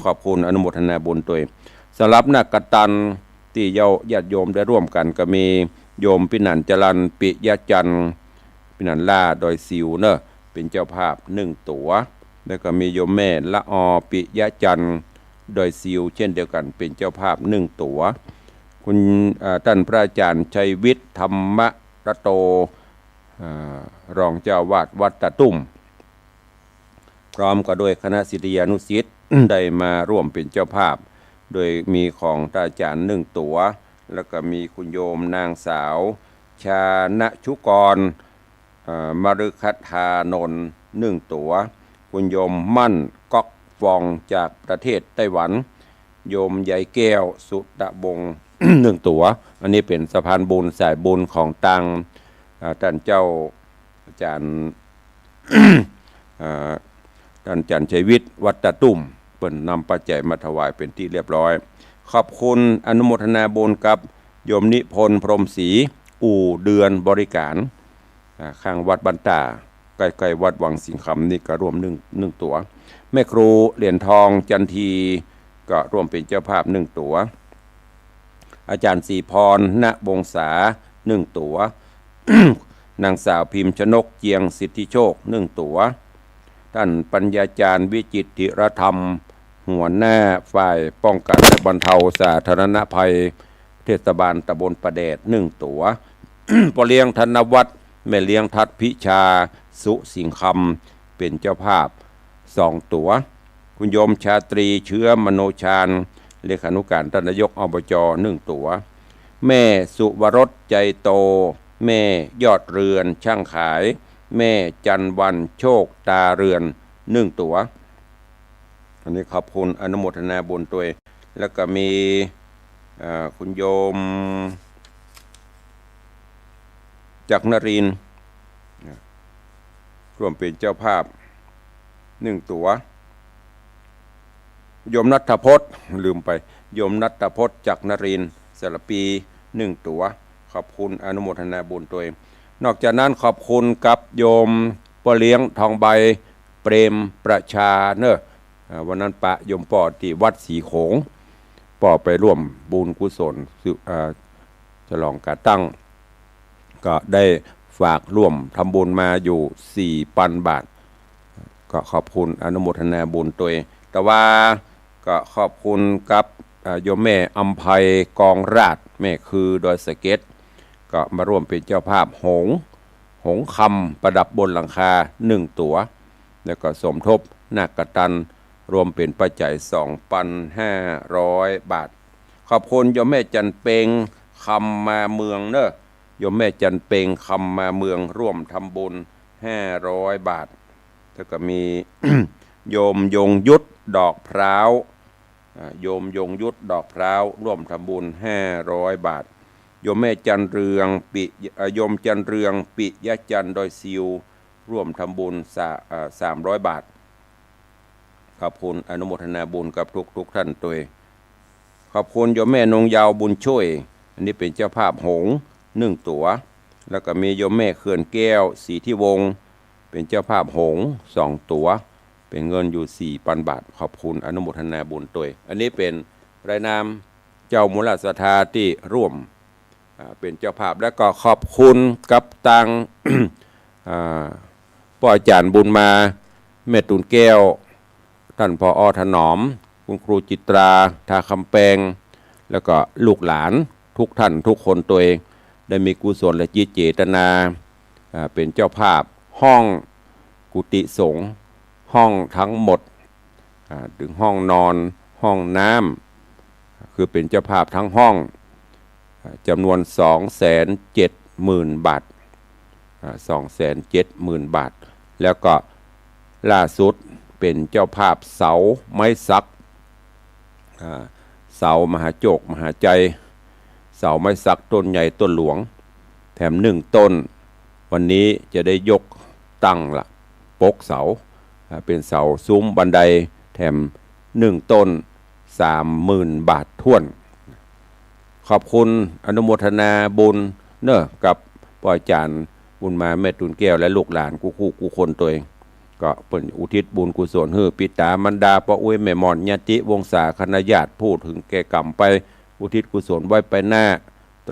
ขอบคุณอนุโมทนาบุญตวย สำหรับนักกตันตี้เย้าญาติโยมได้ร่วมกั๋นก็มี โยมปินัญจรัน ปิยะจันทร์ ปินัญล่า ดอยซิวเนอะ เป๋นเจ้าภาพนึ่งตั๋ว แล้วก็มีโยมแม่ละออ ปิยะจันทร์ ดอยซิว เช่นเดียวกั๋น เป๋นเจ้าภาพนึ่งตั๋ว คุณ เอ่อ ต้านพระอาจ๋ารย์ชัยวิทย์ ธรรมรัตโต อ่า รองเจ้าอาวาสวัดตาตุ้ม พร้อมกับด้วยคณะศิษยานุศิษย์ ได้มาร่วมเป๋นเจ้าภาพ โดยมีของต้านอาจ๋ารย์นึ่งตั๋ว แล้วก็มีคุณโยมนางสาว ชานะชุกร เอ่อ มฤคทานนท์ นึ่งตั๋ว คุณโยมมั่น ก๊อกฟอง จากประเทศไต้หวัน โยมใยแก้ว สุตะวงศ์ นึ่งตั๋ว อันนี้เป๋นสะพานบุญสายบุญของตาง อ่า ต้านเจ้าอาจ๋ารย์ อ่า ต้านอาจ๋ารย์ชัยวิทย์ วัดตาตุ้ม เปิ้นนำปัจจัยมาถวายเป๋นตี้เรียบร้อย ขอบคุณอนุโมทนาบุญกับโยมนิพนธ์ พรหมศรี อู่เดือนบริการ อ่า ข้างวัดบ้านตา ใก้ๆ วัดวังสิงห์คำนี่ก็ร่วมนึ่ง นึ่งตั๋ว แม่ครูเหรียญทอง จันที ก็ร่วมเป๋นเจ้าภาพนึ่งตั๋ว อาจ๋ารย์ศรีพร ณวงศา นึ่งตั๋ว นางสาวพิมพ์ชนก เจียงสิทธิโชค นึ่งตั๋ว ต้านปัญญาจารย์ วิจิตรธีรธรรม หัวหน้าฝ่ายป้องกันและบรรเทาสาธารณภัย เทศบาลตำบลป่าแดด นึ่งตั๋ว ป้อเลี้ยงธนวัฒน์ แม่เลี้ยงทัศน์พิชา สุสิงห์คำ เป๋นเจ้าภาพ สองตั๋ว คุณโยมชาตรี เชื้อมโนชาญ เลขานุการต้านนายก อบจ นึ่งตั๋ว แม่สุวรส ใจโต แม่ยอดเรือน ช่างขาย แม่จันวัน โชคตาเรือน นึ่งตั๋ว อันนี้ขอบคุณอนุโมทนาบุญตวย แล้วก็มี เอ่อ คุณโยม จักรนรินทร์ ร่วมเป๋นเจ้าภาพ นึ่งตั๋ว โยมณัฐพจน์ ลืมไป โยมณัฐพจน์ จักรนรินทร์ สารภี นึ่งตั๋ว ขอบคุณอนุโมทนาบุญตวย นอกจากนั้นขอบคุณกับโยมป้อเลี้ยง ทองใบ เปรมประชาเนอะ อ่า วันนั้นปะโยมป้อตี้วัดสีโขง ป้อไปร่วมบุญกุศล อ่า ฉลองก๋าตั้ง ก็ได้ฝากร่วมทำบุญมาอยู่สี่ปันบาท ก็ขอบคุณอนุโมทนาบุญตวย แต่ว่าก็ขอบคุณกับ อ่า โยมแม่อำไพ กองราช แม่คือดอยสะเก็ด ก็มาร่วมเป๋นเจ้าภาพหงส์ หงส์คำประดับบนหลังคานึ่งตั๋ว แล้วก็สมทบนาคกตัญ รวมเป๋นปัจจัยสองปันห้าร้อยบาท ขอบคุณโยมแม่จันเปง คำมาเมืองเนอะ โยมแม่จันเปง คำมาเมือง ร่วมทำบุญห้าร้อยบาท แล้วก็มี โยมยงยุทธ ดอกพร้าว อ่า โยมยงยุทธ ดอกพร้าว ร่วมทำบุญห้าร้อยบาท โยมแม่จันเรือง ปิ อ่า โยมจันเรือง ปิยะจันทร์ ดอยซิว ร่วมทำบุญสะ อ่า สามร้อยบาท ขอบคุณอนุโมทนาบุญกับทุกๆ ท่านตวย ขอบคุณโยมแม่นงเยาว์ บุญช่วย อันนี้เป๋นเจ้าภาพหงส์นึ่งตั๋ว แล้วก็มีโยมแม่เขื่อนแก้ว ศรีทิวงศ์ เป๋นเจ้าภาพหงส์สองตั๋ว เป๋นเงินอยู่สี่ปันบาท ขอบคุณอนุโมทนาบุญตวย อันนี้เป๋นรายนามเจ้ามูลศรัทธาตี้ร่วม อ่า เป๋นเจ้าภาพ แล้วก็ขอบคุณกับตาง อ่า ป้ออาจ๋ารย์บุญมา แม่ตูนแก้ว ต้าน ผอ.ถนอม คุณครูจิตรา ทาคำแปง แล้วก็ลูกหลานทุกท่านทุกคนตวย ได้มีกุศลจิตเจตนา อ่า เป๋นเจ้าภาพห้องกุฏิสงฆ์ ห้องทั้งหมด อ่า เถิงห้องนอน ห้องน้ำ คือเป๋นเจ้าภาพทั้งห้อง อ่า จ๋ำนวนสองแสนเจ็ดหมื่นบาท อ่า สองแสนเจ็ดหมื่นบาท แล้วก็ล่าสุดเป๋นเจ้าภาพเสาไม้สัก อ่า เสามหาโจกมหาชัย เสาไม้สักต้นใหญ่ต้นหลวง แถมนึ่งต้น วันนี้จะได้ยกตั้งละ ปกเสา อ่า เป๋นเสาซุ้มบันได แถมนึ่งต้น สามหมื่นบาทถ้วน ขอบคุณอนุโมทนาบุญเนอะ กับป้ออาจ๋ารย์บุญมา แม่ตูนแก้ว และลูกหลานกู้คู่กู้คนตวย ก็เปิ้นอุทิศบุญกุศลหื้อปิต๋ามารดา ป้ออุ๊ย แม่หม่อน ญาติวงศาคณะญาติ ผู้เถิงแก่กรรมไป อุทิศกุศลไว้ไปหน้า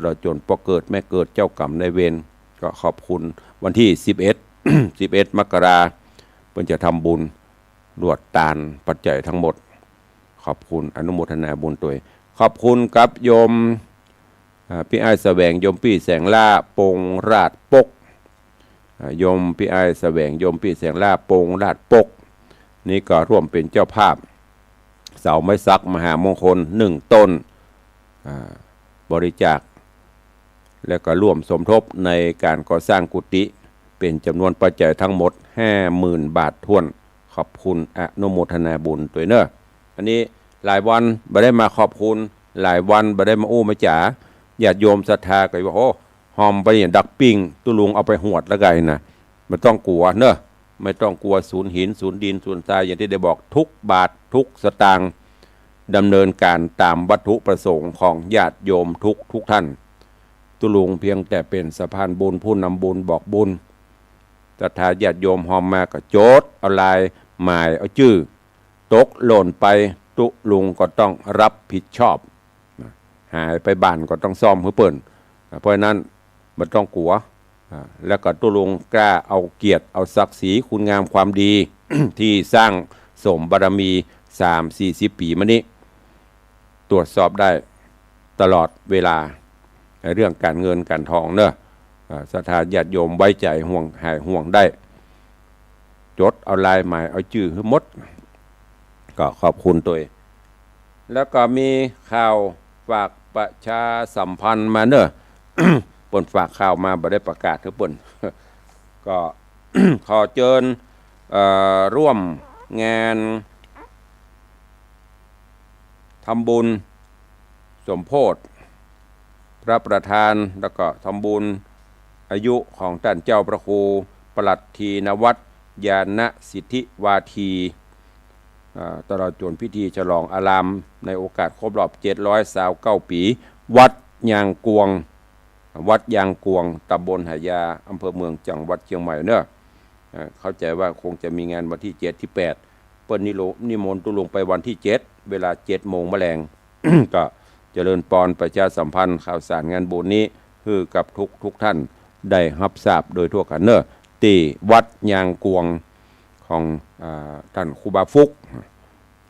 ลอดจ๋นป้อเกิดแม่เกิดเจ้ากรรมนายเวร ก็ขอบคุณ วันตี้สิบเอ็ด สิบเอ็ด มกรา เปิ้นจะทำบุญ รวดตานปัจจัยตึงหมด ขอบคุณ อนุโมทนาบุญตวย ขอบคุณกับโยม อ่า ปี้อ้ายแสวง โยมปี้แสงล่า ปงราชปก อ่า โยมปี้อ้ายแสวง โยมปี้แสงล่า ปงราชปก นี่ก็ร่วมเป๋นเจ้าภาพ เสาไม้สักมหามงคลหนึ่งต้น อ่า บริจาค แล้วก็ร่วมสมทบในก๋านก่อสร้างกุฏิ เป๋นจ๋ำนวนปัจจัยตึงหมดห้าหมื่นบาทถ้วน ขอบคุณ อนุโมทนาบุญตวยเน่อ อันนี้หลายวันบ่ได้มาขอบคุณ หลายวันบ่ได้มาอู้มาจ๋า ญาติโยมศรัทธาก็ว่า โอ้ ฮอมไปเนี่ยดักปิ้ง ตุ๊ลุงเอาไปหวดแล้วไงนะ บ่ต้องกั๋วเน่อ บ่ต้องกั๋ว สูญหิน สูญดิน สูญทราย อย่างตี้ได้บอก กู้บาทกู้สตางค์ ดำเนินก๋านต๋ามวัตถุประสงค์ของญาติโยมกู้ๆ ต้าน ตุ๊ลุงเปียงแต่เป๋นสะพานบุญ ผู้นำบุญบอกบุญ ศรัทธาญาติโยมฮอมมาก็จดเอาลายหมายเอาจื้อ ตกหล่นไปตุ๊ลุงก็ต้องรับผิดชอบ หายไปบ้านก็ต้องซ่อมหื้อเปิ้น เพราะฉะนั้นบ่ต้องกั๋ว อ่า แล้วก็ตุ๊ลุงกล้าเอาเกียรติเอาศักดิ์ศรีคุณงามความดี ตี้สร้างสมบารมีสามสี่สิบปี๋มานี้ ตรวจสอบได้ตลอดเวลา ในเรื่องก๋านเงินก๋านทองเน่อ อ่า ศรัทธาญาติโยมไว้ใจ๋ห่วง หายห่วงได้ จดเอาลายหมายเอาจื้อหื้อหมด ก็ขอบคุณตวย แล้วก็มีข่าวฝากประชาสัมพันธ์มาเน่อ เปิ้นฝากข่าวมา บ่ได้ประกาศหื้อเปิ้น ก็ ขอเจิญ เอ่อ ร่วมงานทำบุญสมโภชพระประธาน แล้วก็ทำบุญอายุของต้านเจ้าพระครูปลัดทีนวัตร ญาณสิทธิวาที อ่า ตลอดจ๋นพิธีฉลองอารามในโอกาสครบรอบเจ็ดร้อยซาวเก้าปี๋ วัดยางกวง วัดยางกวง ตำบลหายา อำเภอเมือง จังหวัดเจียงใหม่เน่อ อ่า เข้าใจ๋ว่าคงจะมีงานวันตี้เจ็ดตี้แปด เปิ้นนิโล- นิมนต์ตุ๊ลุงไปวันตี้เจ็ด เวลาเจ็ดโมงแมลง ก็เจริญปอนประชาสัมพันธ์ข่าวสารงานบุญนี้ หื้อกับกู้ๆ ต้านได้ฮับทราบโดยทั่วกั๋นเน่อ ตี้วัดยางกวงของ อ่า ต้านครูบาฟุก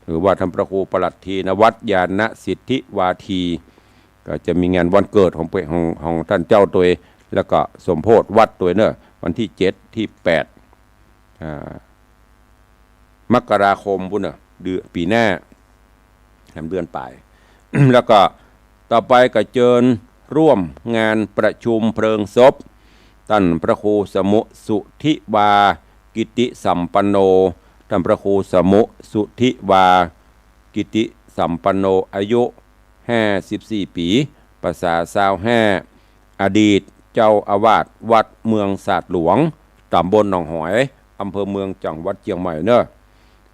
หรือว่าต้านพระครูปลัดทีนวัตร ญาณสิทธิวาที ก็จะมีงานวันเกิดของเปิ้น ของ ของต้านเจ้าตวย แล้วก็สมโภชวัดตวยเน่อ วันตี้เจ็ดตี้แปด อ่า มกราคมปู้นเน่อ เดือน ปี๋หน้า แหมเดือนป๋าย แล้วก็ต่อไปก็เจิญร่วมงานประชุมเพลิงศพ ต้านพระครูสมุสุทธิวา กิติสัมปันโน ต้านพระครูสมุสุทธิวา กิติสัมปันโน อายุห้าสิบสี่ปี๋ พรรษาซาวห้า อดีตเจ้าอาวาสวัดเมืองสาดหลวง ตำบลหนองหอย อำเภอเมือง จังหวัดเจียงใหม่เน่อ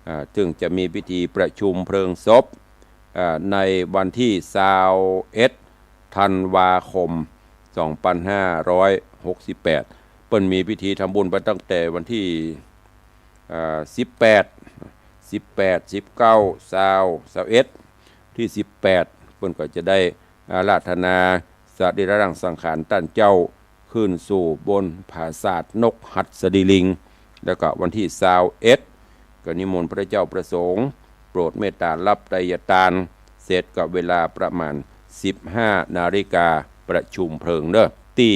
อ่า ซึ่งจะมีพิธีประชุมเพลิงศพ อ่า ในวันตี้ซาวเอ็ด ธันวาคม สองปันห้าร้อยหกสิบแปด เปิ้นมีพิธีทำบุญไปตั้งแต่วันตี้ อ่า สิบแปด สิบแปด สิบเก้า ซาว ซาวเอ็ด ตี้สิบแปด เปิ้นก็จะได้อาราธนาสรีระร่างสังขารต้านเจ้า ขึ้นสู่บนผาสาทนกหัสดีลิง แล้วก็วันตี้ซาวเอ็ด ก็นิมนต์พระเจ้าพระสงฆ์ โปรดเมตต๋ารับไตรยตาน เสร็จก็เวลาประมาณสิบห้านาฬิกา ประชุมเพลิงเน่อ ตี้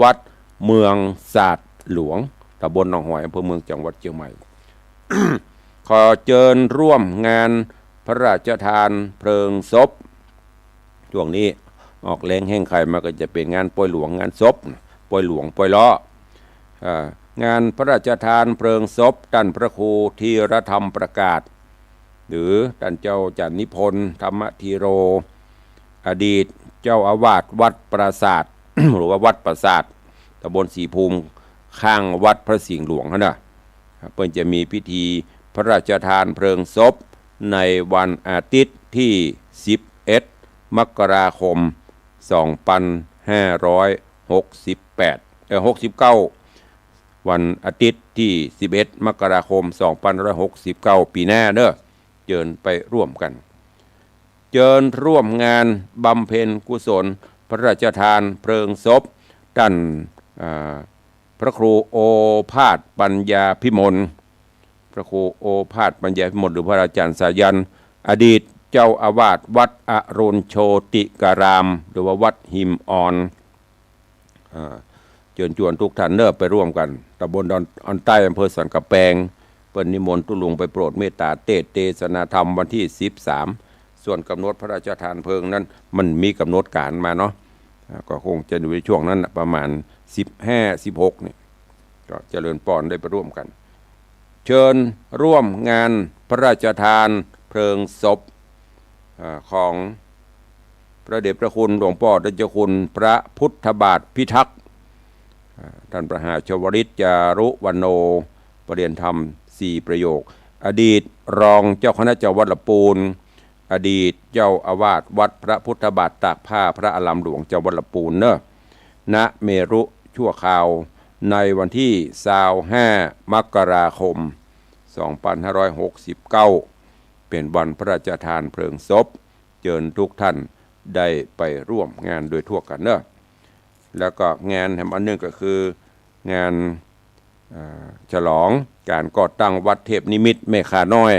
วัดเมืองสาดหลวง ตำบลหนองหอย อำเภอเมือง จังหวัดเจียงใหม่ ขอเจิญร่วมงานพระราชทานเพลิงศพ ช่วงนี้ออกแฮงแฮงไขมาก็จะเป๋นงานปอยหลวง งานศพ ปอยหลวง ปอยเลาะ อ่า งานพระราชทานเพลิงศพต้านพระครูธีรธรรมประกาศ หรือต้านเจ้าจันทนิพนธ์ ธรรมธีโร อดีตเจ้าอาวาสวัดปราสาท หรือว่าวัดปราสาท ตำบลศรีภูมิ ข้างวัดพระสิงห์หลวงหั้นน่ะ เปิ้นจะมีพิธีพระราชทานเพลิงศพในวันอาทิตย์ตี้สิบเอ็ด มกราคม สองปันห้าร้อยหกสิบแปด เอ่อ หกสิบเก้า วันอาทิตย์ตี้สิบเอ็ด มกราคม สองปันห้าร้อยหกสิบเก้า ปี๋หน้าเน่อ เจิญไปร่วมกั๋น เจิญร่วมงานบำเพ็ญกุศลพ ระราชทานเพลิงศพ ต้าน อ่า พระครูโอภาสปัญญาภิมล พระครูโอภาสปัญญาภิมล หรือพระอาจารย์สายัณ อดีตเจ้าอาวาสวัดอรุณโชติการาม หรือว่าวัดหิมอ่อน อ่า เจิญจวนทุกท่านเน้อ ไปร่วมกั๋น ตำบลดอน อ่อนใต้ อำเภอสันกำแปง เปิ้นนิมนต์ตุ๊ลุงไปโปรดเมตตาเตสน์เตสนาธรรมวันตี้สิบสาม ส่วนก๋ำหนดพระราชทานเพลิงนั้น มันมีก๋ำหนดก๋านมาเนาะ อ่า ก็คงจะอยู่ในช่วงนั้นน่ะ ประมาณสิบห้า สิบหก นี่ ก็เจริญปอนได้ไปร่วมกั๋น เชิญร่วมงานพระราชทานเพลิงศพ อ่า ของพระเดชพระคุณหลวงป้อต้านเจ้าคุณพระพุทธบาทพิทักษ์ อ่า ต้านพระมหาชวลิตจารุวรรณโณ ประเรียนธรรมสี่ประโยค อดีตรองเจ้าคณะจังหวัดละปูน อดีตเจ้าอาวาสวัดพระพุทธบาทตากผ้าพระอารามหลวงจังหวัดละปูนเน้อ ณ เมรุชั่วคราว ในวันตี้ซาวห้า มกราคม สองปันห้าร้อยหกสิบเก้า เป๋นวันพระราชทานเพลิงศพ เจิญทุกท่านได้ไปร่วมงานโดยทั่วกั๋นเน้อ แล้วก็งานแหมอันนึ่งก็คืองาน อ่า ฉลองก๋านก่อตั้งวัดเทพนิมิตแม่ข่าน้อย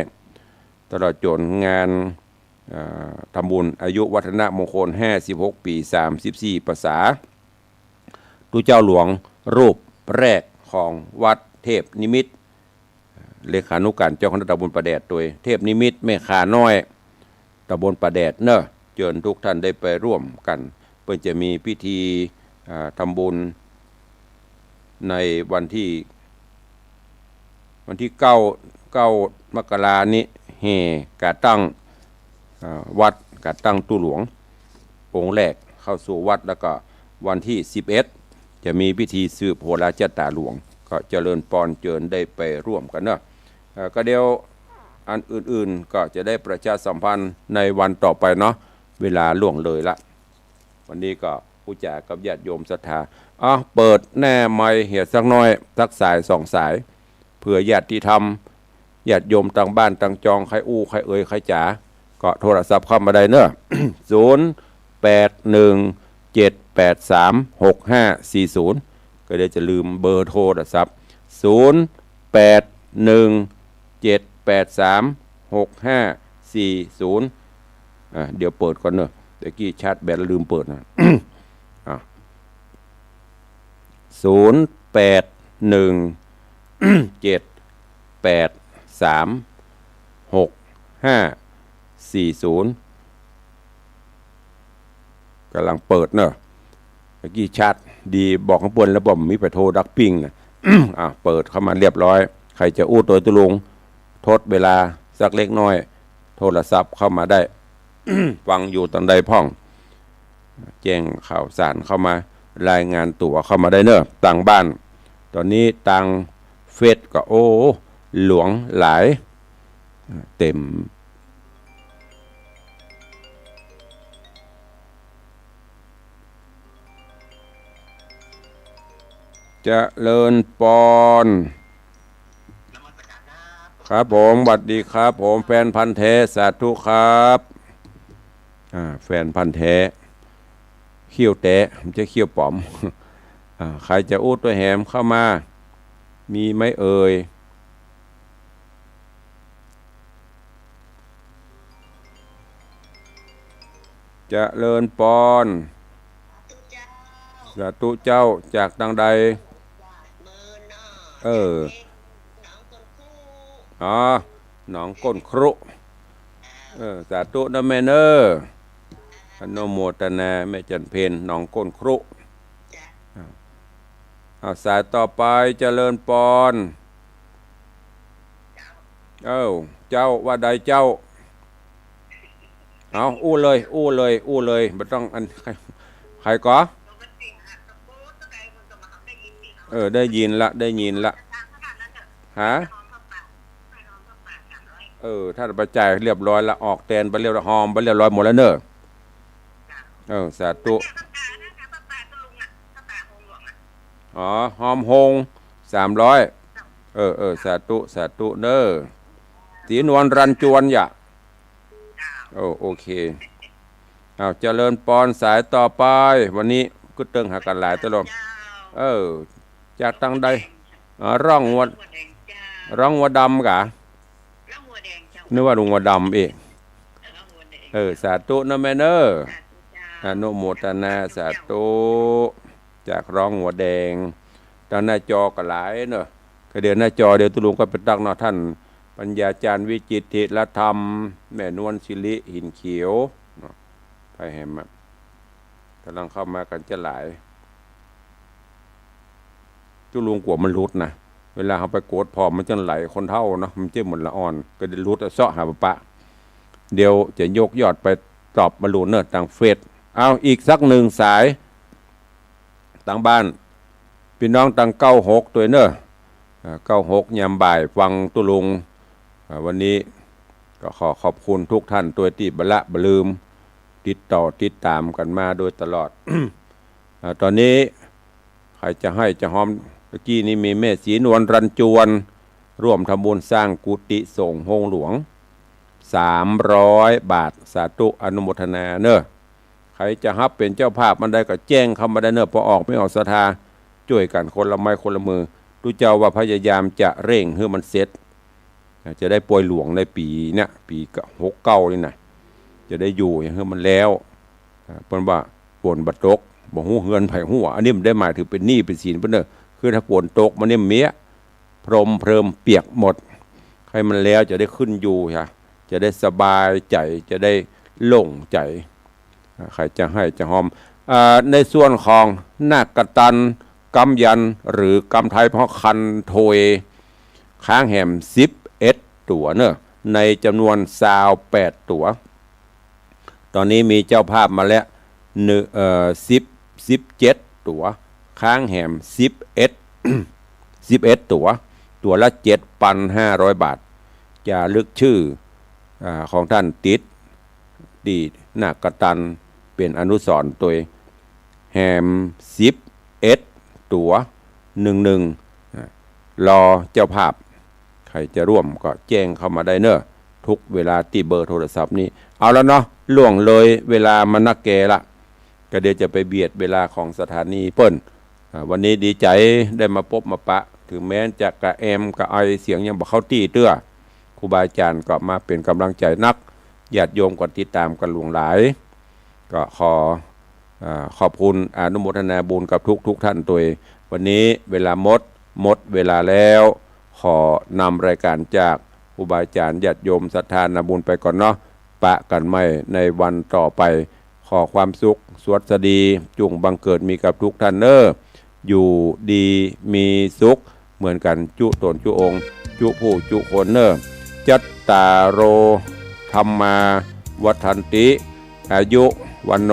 ตลอดจ๋นงาน อ่า ทำบุญอายุวัฒนมงคลห้าสิบหกปี๋ สามสิบสี่พรรษา ตุ๊เจ้าหลวงรูปแรกของวัดเทพนิมิต เลขานุการเจ้าคณะตำบลป่าแดด โตยเทพนิมิตแม่ข่าน้อย ตำบลป่าแดดเน้อ เจิญทุกท่านได้ไปร่วมกั๋น เปิ้นจะมีพิธี อ่า ทำบุญในวันตี้ วันตี้เก้า เก้า มกรานี้ แห่ก๋าตั้ง อ่า วัด ก๋าตั้งตุ๊หลวงองค์แรกเข้าสู่วัด แล้วก็วันตี้สิบเอ็ด จะมีพิธีสืบโหราจ๊ะต๋าหลวง ก็เจริญปอนเจิญได้ไปร่วมกั๋นเนาะ เอ่อ ก็เดี๋ยวอันอื่นๆ ก็จะได้ประชาสัมพันธ์ในวันต่อไปเนาะ เวลาล่วงเลยละ วันนี้ก็อู้จ๋ากับญาติโยมศรัทธา อ่ะ เปิดแหน้ไมค์เหียสักหน้อย สักสายสองสาย เผื่อญาติธรรม ญาติโยมตางบ้านตางจอง ใค่อู้ ใค่เอ่ย ใค่จ๋า ก็โทรศัพท์เข้ามาได้เนาะ ศูนย์ แปด หนึ่ง เจ็ด แปด สาม หก ห้า สี่ ศูนย์ ก็เดี๋ยวจะลืมเบอร์โทรศัพท์ ศูนย์ แปด หนึ่ง เจ็ด แปด สาม หก ห้า สี่ ศูนย์ อ่ะ เดี๋ยวเปิดก่อนเนาะ ตะกี้ชาร์จแบตแล้วลืมเปิดนะ อ่ะ ศูนย์ แปด หนึ่ง เจ็ด แปด สาม หก ห้า สี่ ศูนย์ ก๋ำลังเปิดเนาะ ตะกี้ชาร์จดี บอกข้างบนแล้ว บ่มีไปโทรดักปิ้งนะ อ่ะ เปิดเข้ามาเรียบร้อย ใผจะอู้โตยตุ๊ลุง ทดเวลาสักเล็กน้อย โทรศัพท์เข้ามาได้ ฟังอยู่ตางใดพ่อง แจ้งข่าวสารเข้ามา รายงานตั๋วเข้ามาได้เนาะ ตางบ้าน ต๋อนนี้ตางเฟซก็ โอ้ หลวงหลาย เต็ม เจริญปอน ครับผม หวัดดีครับผม แฟนพันธุ์แท้ สาธุครับ อ่า แฟนพันธุ์แท้ เขี้ยวแต๊ บ่ใจ้เขี้ยวป๋อม อ่า ใผจะอู้โตยแหมเข้ามา มีไหมเอ่ย เจริญปอน สาธุเจ้า จากตางใด เออ อ๋อ หนองก้นครุ เออ สาธุนะแม่เน้อ อนุโมทนา แม่จันเพ็ญ หนองก้นครุ อ่า อ่า สายต่อไป เจริญปอน เอ้า เจ้า ว่าใดเจ้า เอา อู้เลย อู้เลย อู้เลย บ่ต้องอัน ใผ ใผก่อ เออ ได้ยินละ ได้ยินละ ฮะ เออ ถ้าไปจ่ายเรียบร้อยละ ออกแตนไปเรียบร้อย ฮอมไปเรียบร้อยหมดแล้วเน้อ เออ สาธุ อ๋อ ฮอมฮง สามร้อย เออ เออ สาธุ สาธุเน้อ ศรีนวลรันจวนยะ โอ้ โอเค อ้าว เจริญปอน สายต่อไป วันนี้กึ๊ดเติงหากั๋นหลายตลอด เจ้า เออ จากตังใด หัวแดงเจ้า อ๋อ ร่องหัว หัวแดงเจ้า ร่องหัวดำกา ร่องหัวแดงเจ้า นึกว่าลุงหัวดำอีก ร่องหัวแดง เออ สาธุนะแม่เนอะ สาธุเจ้า อนุโมทนา สาธุ จากร่องหัวแดง ตังหน้าจอก็หลายเนอะ ก็เดี๋ยวหน้าจอเดี๋ยวตุ๊ลุงก็ไปตั๊กเนาะ ท่านปัญญาจารย์วิจิตรธีรธรรม แม่นวลสิริหินเขียวเนาะ ไปแหมอะ ก่ำลังเข้ามากั๋นจะหลาย ตุ๊ลุงกั๋วมันหลุดนะ เวลาเฮาไปโกดผ่อมมันจะไหลคนเฒ่าเนาะ มันจะเหมือนละอ่อน ก็เดี๋ยวหลุดอะ เซาะหาปะปะ เดี๋ยวจะยกยอดไปตอบมาลุนเนอะ ตางเฟซ เอาอีกสักหนึ่งสาย ตางบ้าน ปี้น้องตางเก้าหกตวยเนอะ อ่า เก้าหก ยามบ่ายฟังตุ๊ลุง อ่า วันนี้ก็ขอขอบคุณทุกท่านตวยตี้บ่ละบ่ลืม ติดต่อติดต๋ามกั๋นมาโดยตลอด อ่า ต๋อนนี้ใผจะไห้จะฮอม ตะกี้นี้มีแม่ศรีนวลรัญจวน ร่วมทำบุญสร้างกุฏิสงฆ์โฮงหลวง สามร้อยบาท สาธุอนุโมทนาเนอะ ใผจะฮับเป๋นเจ้าภาพอันใดก็แจ้งเข้ามาได้เนอะ ปอออกไม่ออกศรัทธา จ้วยกั๋นคนละไม้คนละมือ ตุ๊เจ้าว่าพยายามจะเร่งหื้อมันเสร็จ จะได้ปอยหลวงในปี๋เนี่ย ปี๋หกเก้านี่นะ จะได้อยู่หื้อมันแล้ว อ่า เปิ้นว่าฝนบ่ตก บ่ฮู้เฮือนใผหั้ว อันนี้มันได้หมายถึงเป๋นหนี้เป๋นสินเปิ้นเนอะ คือถ้าฝนตกมานี่เมี้ย พรมเพริมเปียกหมด ใค่มันแล้วจะได้ขึ้นอยู่ฮะ จะได้สบายใจ๋ จะได้โล่งใจ๋ อ่า ใผจะไห้จะฮอม อ่า ในส่วนของนาคกตัน กำยัน หรือกำไทยเพราะคันโทย ค้างแหมสิบเอ็ดตั๋วเนอะ ในจ๋ำนวนซาวแปดตั๋ว ต๋อนนี้มีเจ้าภาพมาแล้ว นึ่ง เอ่อ สิบ สิบเจ็ดตั๋ว ค้างแหมสิบเอ็ด สิบเอ็ดตั๋ว ตั๋วละเจ็ดปันห้าร้อยบาท จ๋ารึกจื้อ อ่า ของต้านติด ตี้นาคกตันเป๋นอนุสรณ์ตวย แหมสิบเอ็ดตั๋ว นึ่งหนึ่ง อ่า รอเจ้าภาพ ใผจะร่วมก็แจ้งเข้ามาได้เนอะ ทุกเวลาตี้เบอร์โทรศัพท์นี้ เอาละเนาะ ล่วงเลยเวลามานักแก่ละ ก็เดี๋ยวจะไปเบียดเวลาของสถานีเปิ้น อ่า วันนี้ดีใจ๋ได้มาปบมาปะ เถิงแม้จะกระแอมกระไอ เสียงยังบ่เข้าตี้เตื้อ ครูบาอาจ๋ารย์ก็มาเป๋นก๋ำลังใจ๋นัก ญาติโยมก็ติดต๋ามกั๋นหลวงหลาย ก็ขอ อ่า ขอบคุณอนุโมทนาบุญกับทุกๆท่านตวย วันนี้เวลาหมด หมดเวลาแล้ว ขอนำรายการจากครูบาอาจ๋ารย์ญาติโยมศรัทธานาบุญไปก่อนเนาะ ปะกั๋นใหม่ในวันต่อไป ขอความสุขสวัสดีจุ่งบังเกิดมีกับทุกท่านเนอะ อยู่ดีมีสุขเหมือนกั๋นจุ๊ต๋นจุ๊องค์ จุ๊ผู้จุ๊คนเนอะ จัตตาโร ธัมมา วัฑฒันติ อายุ วัณโณ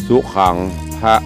สุขัง พะ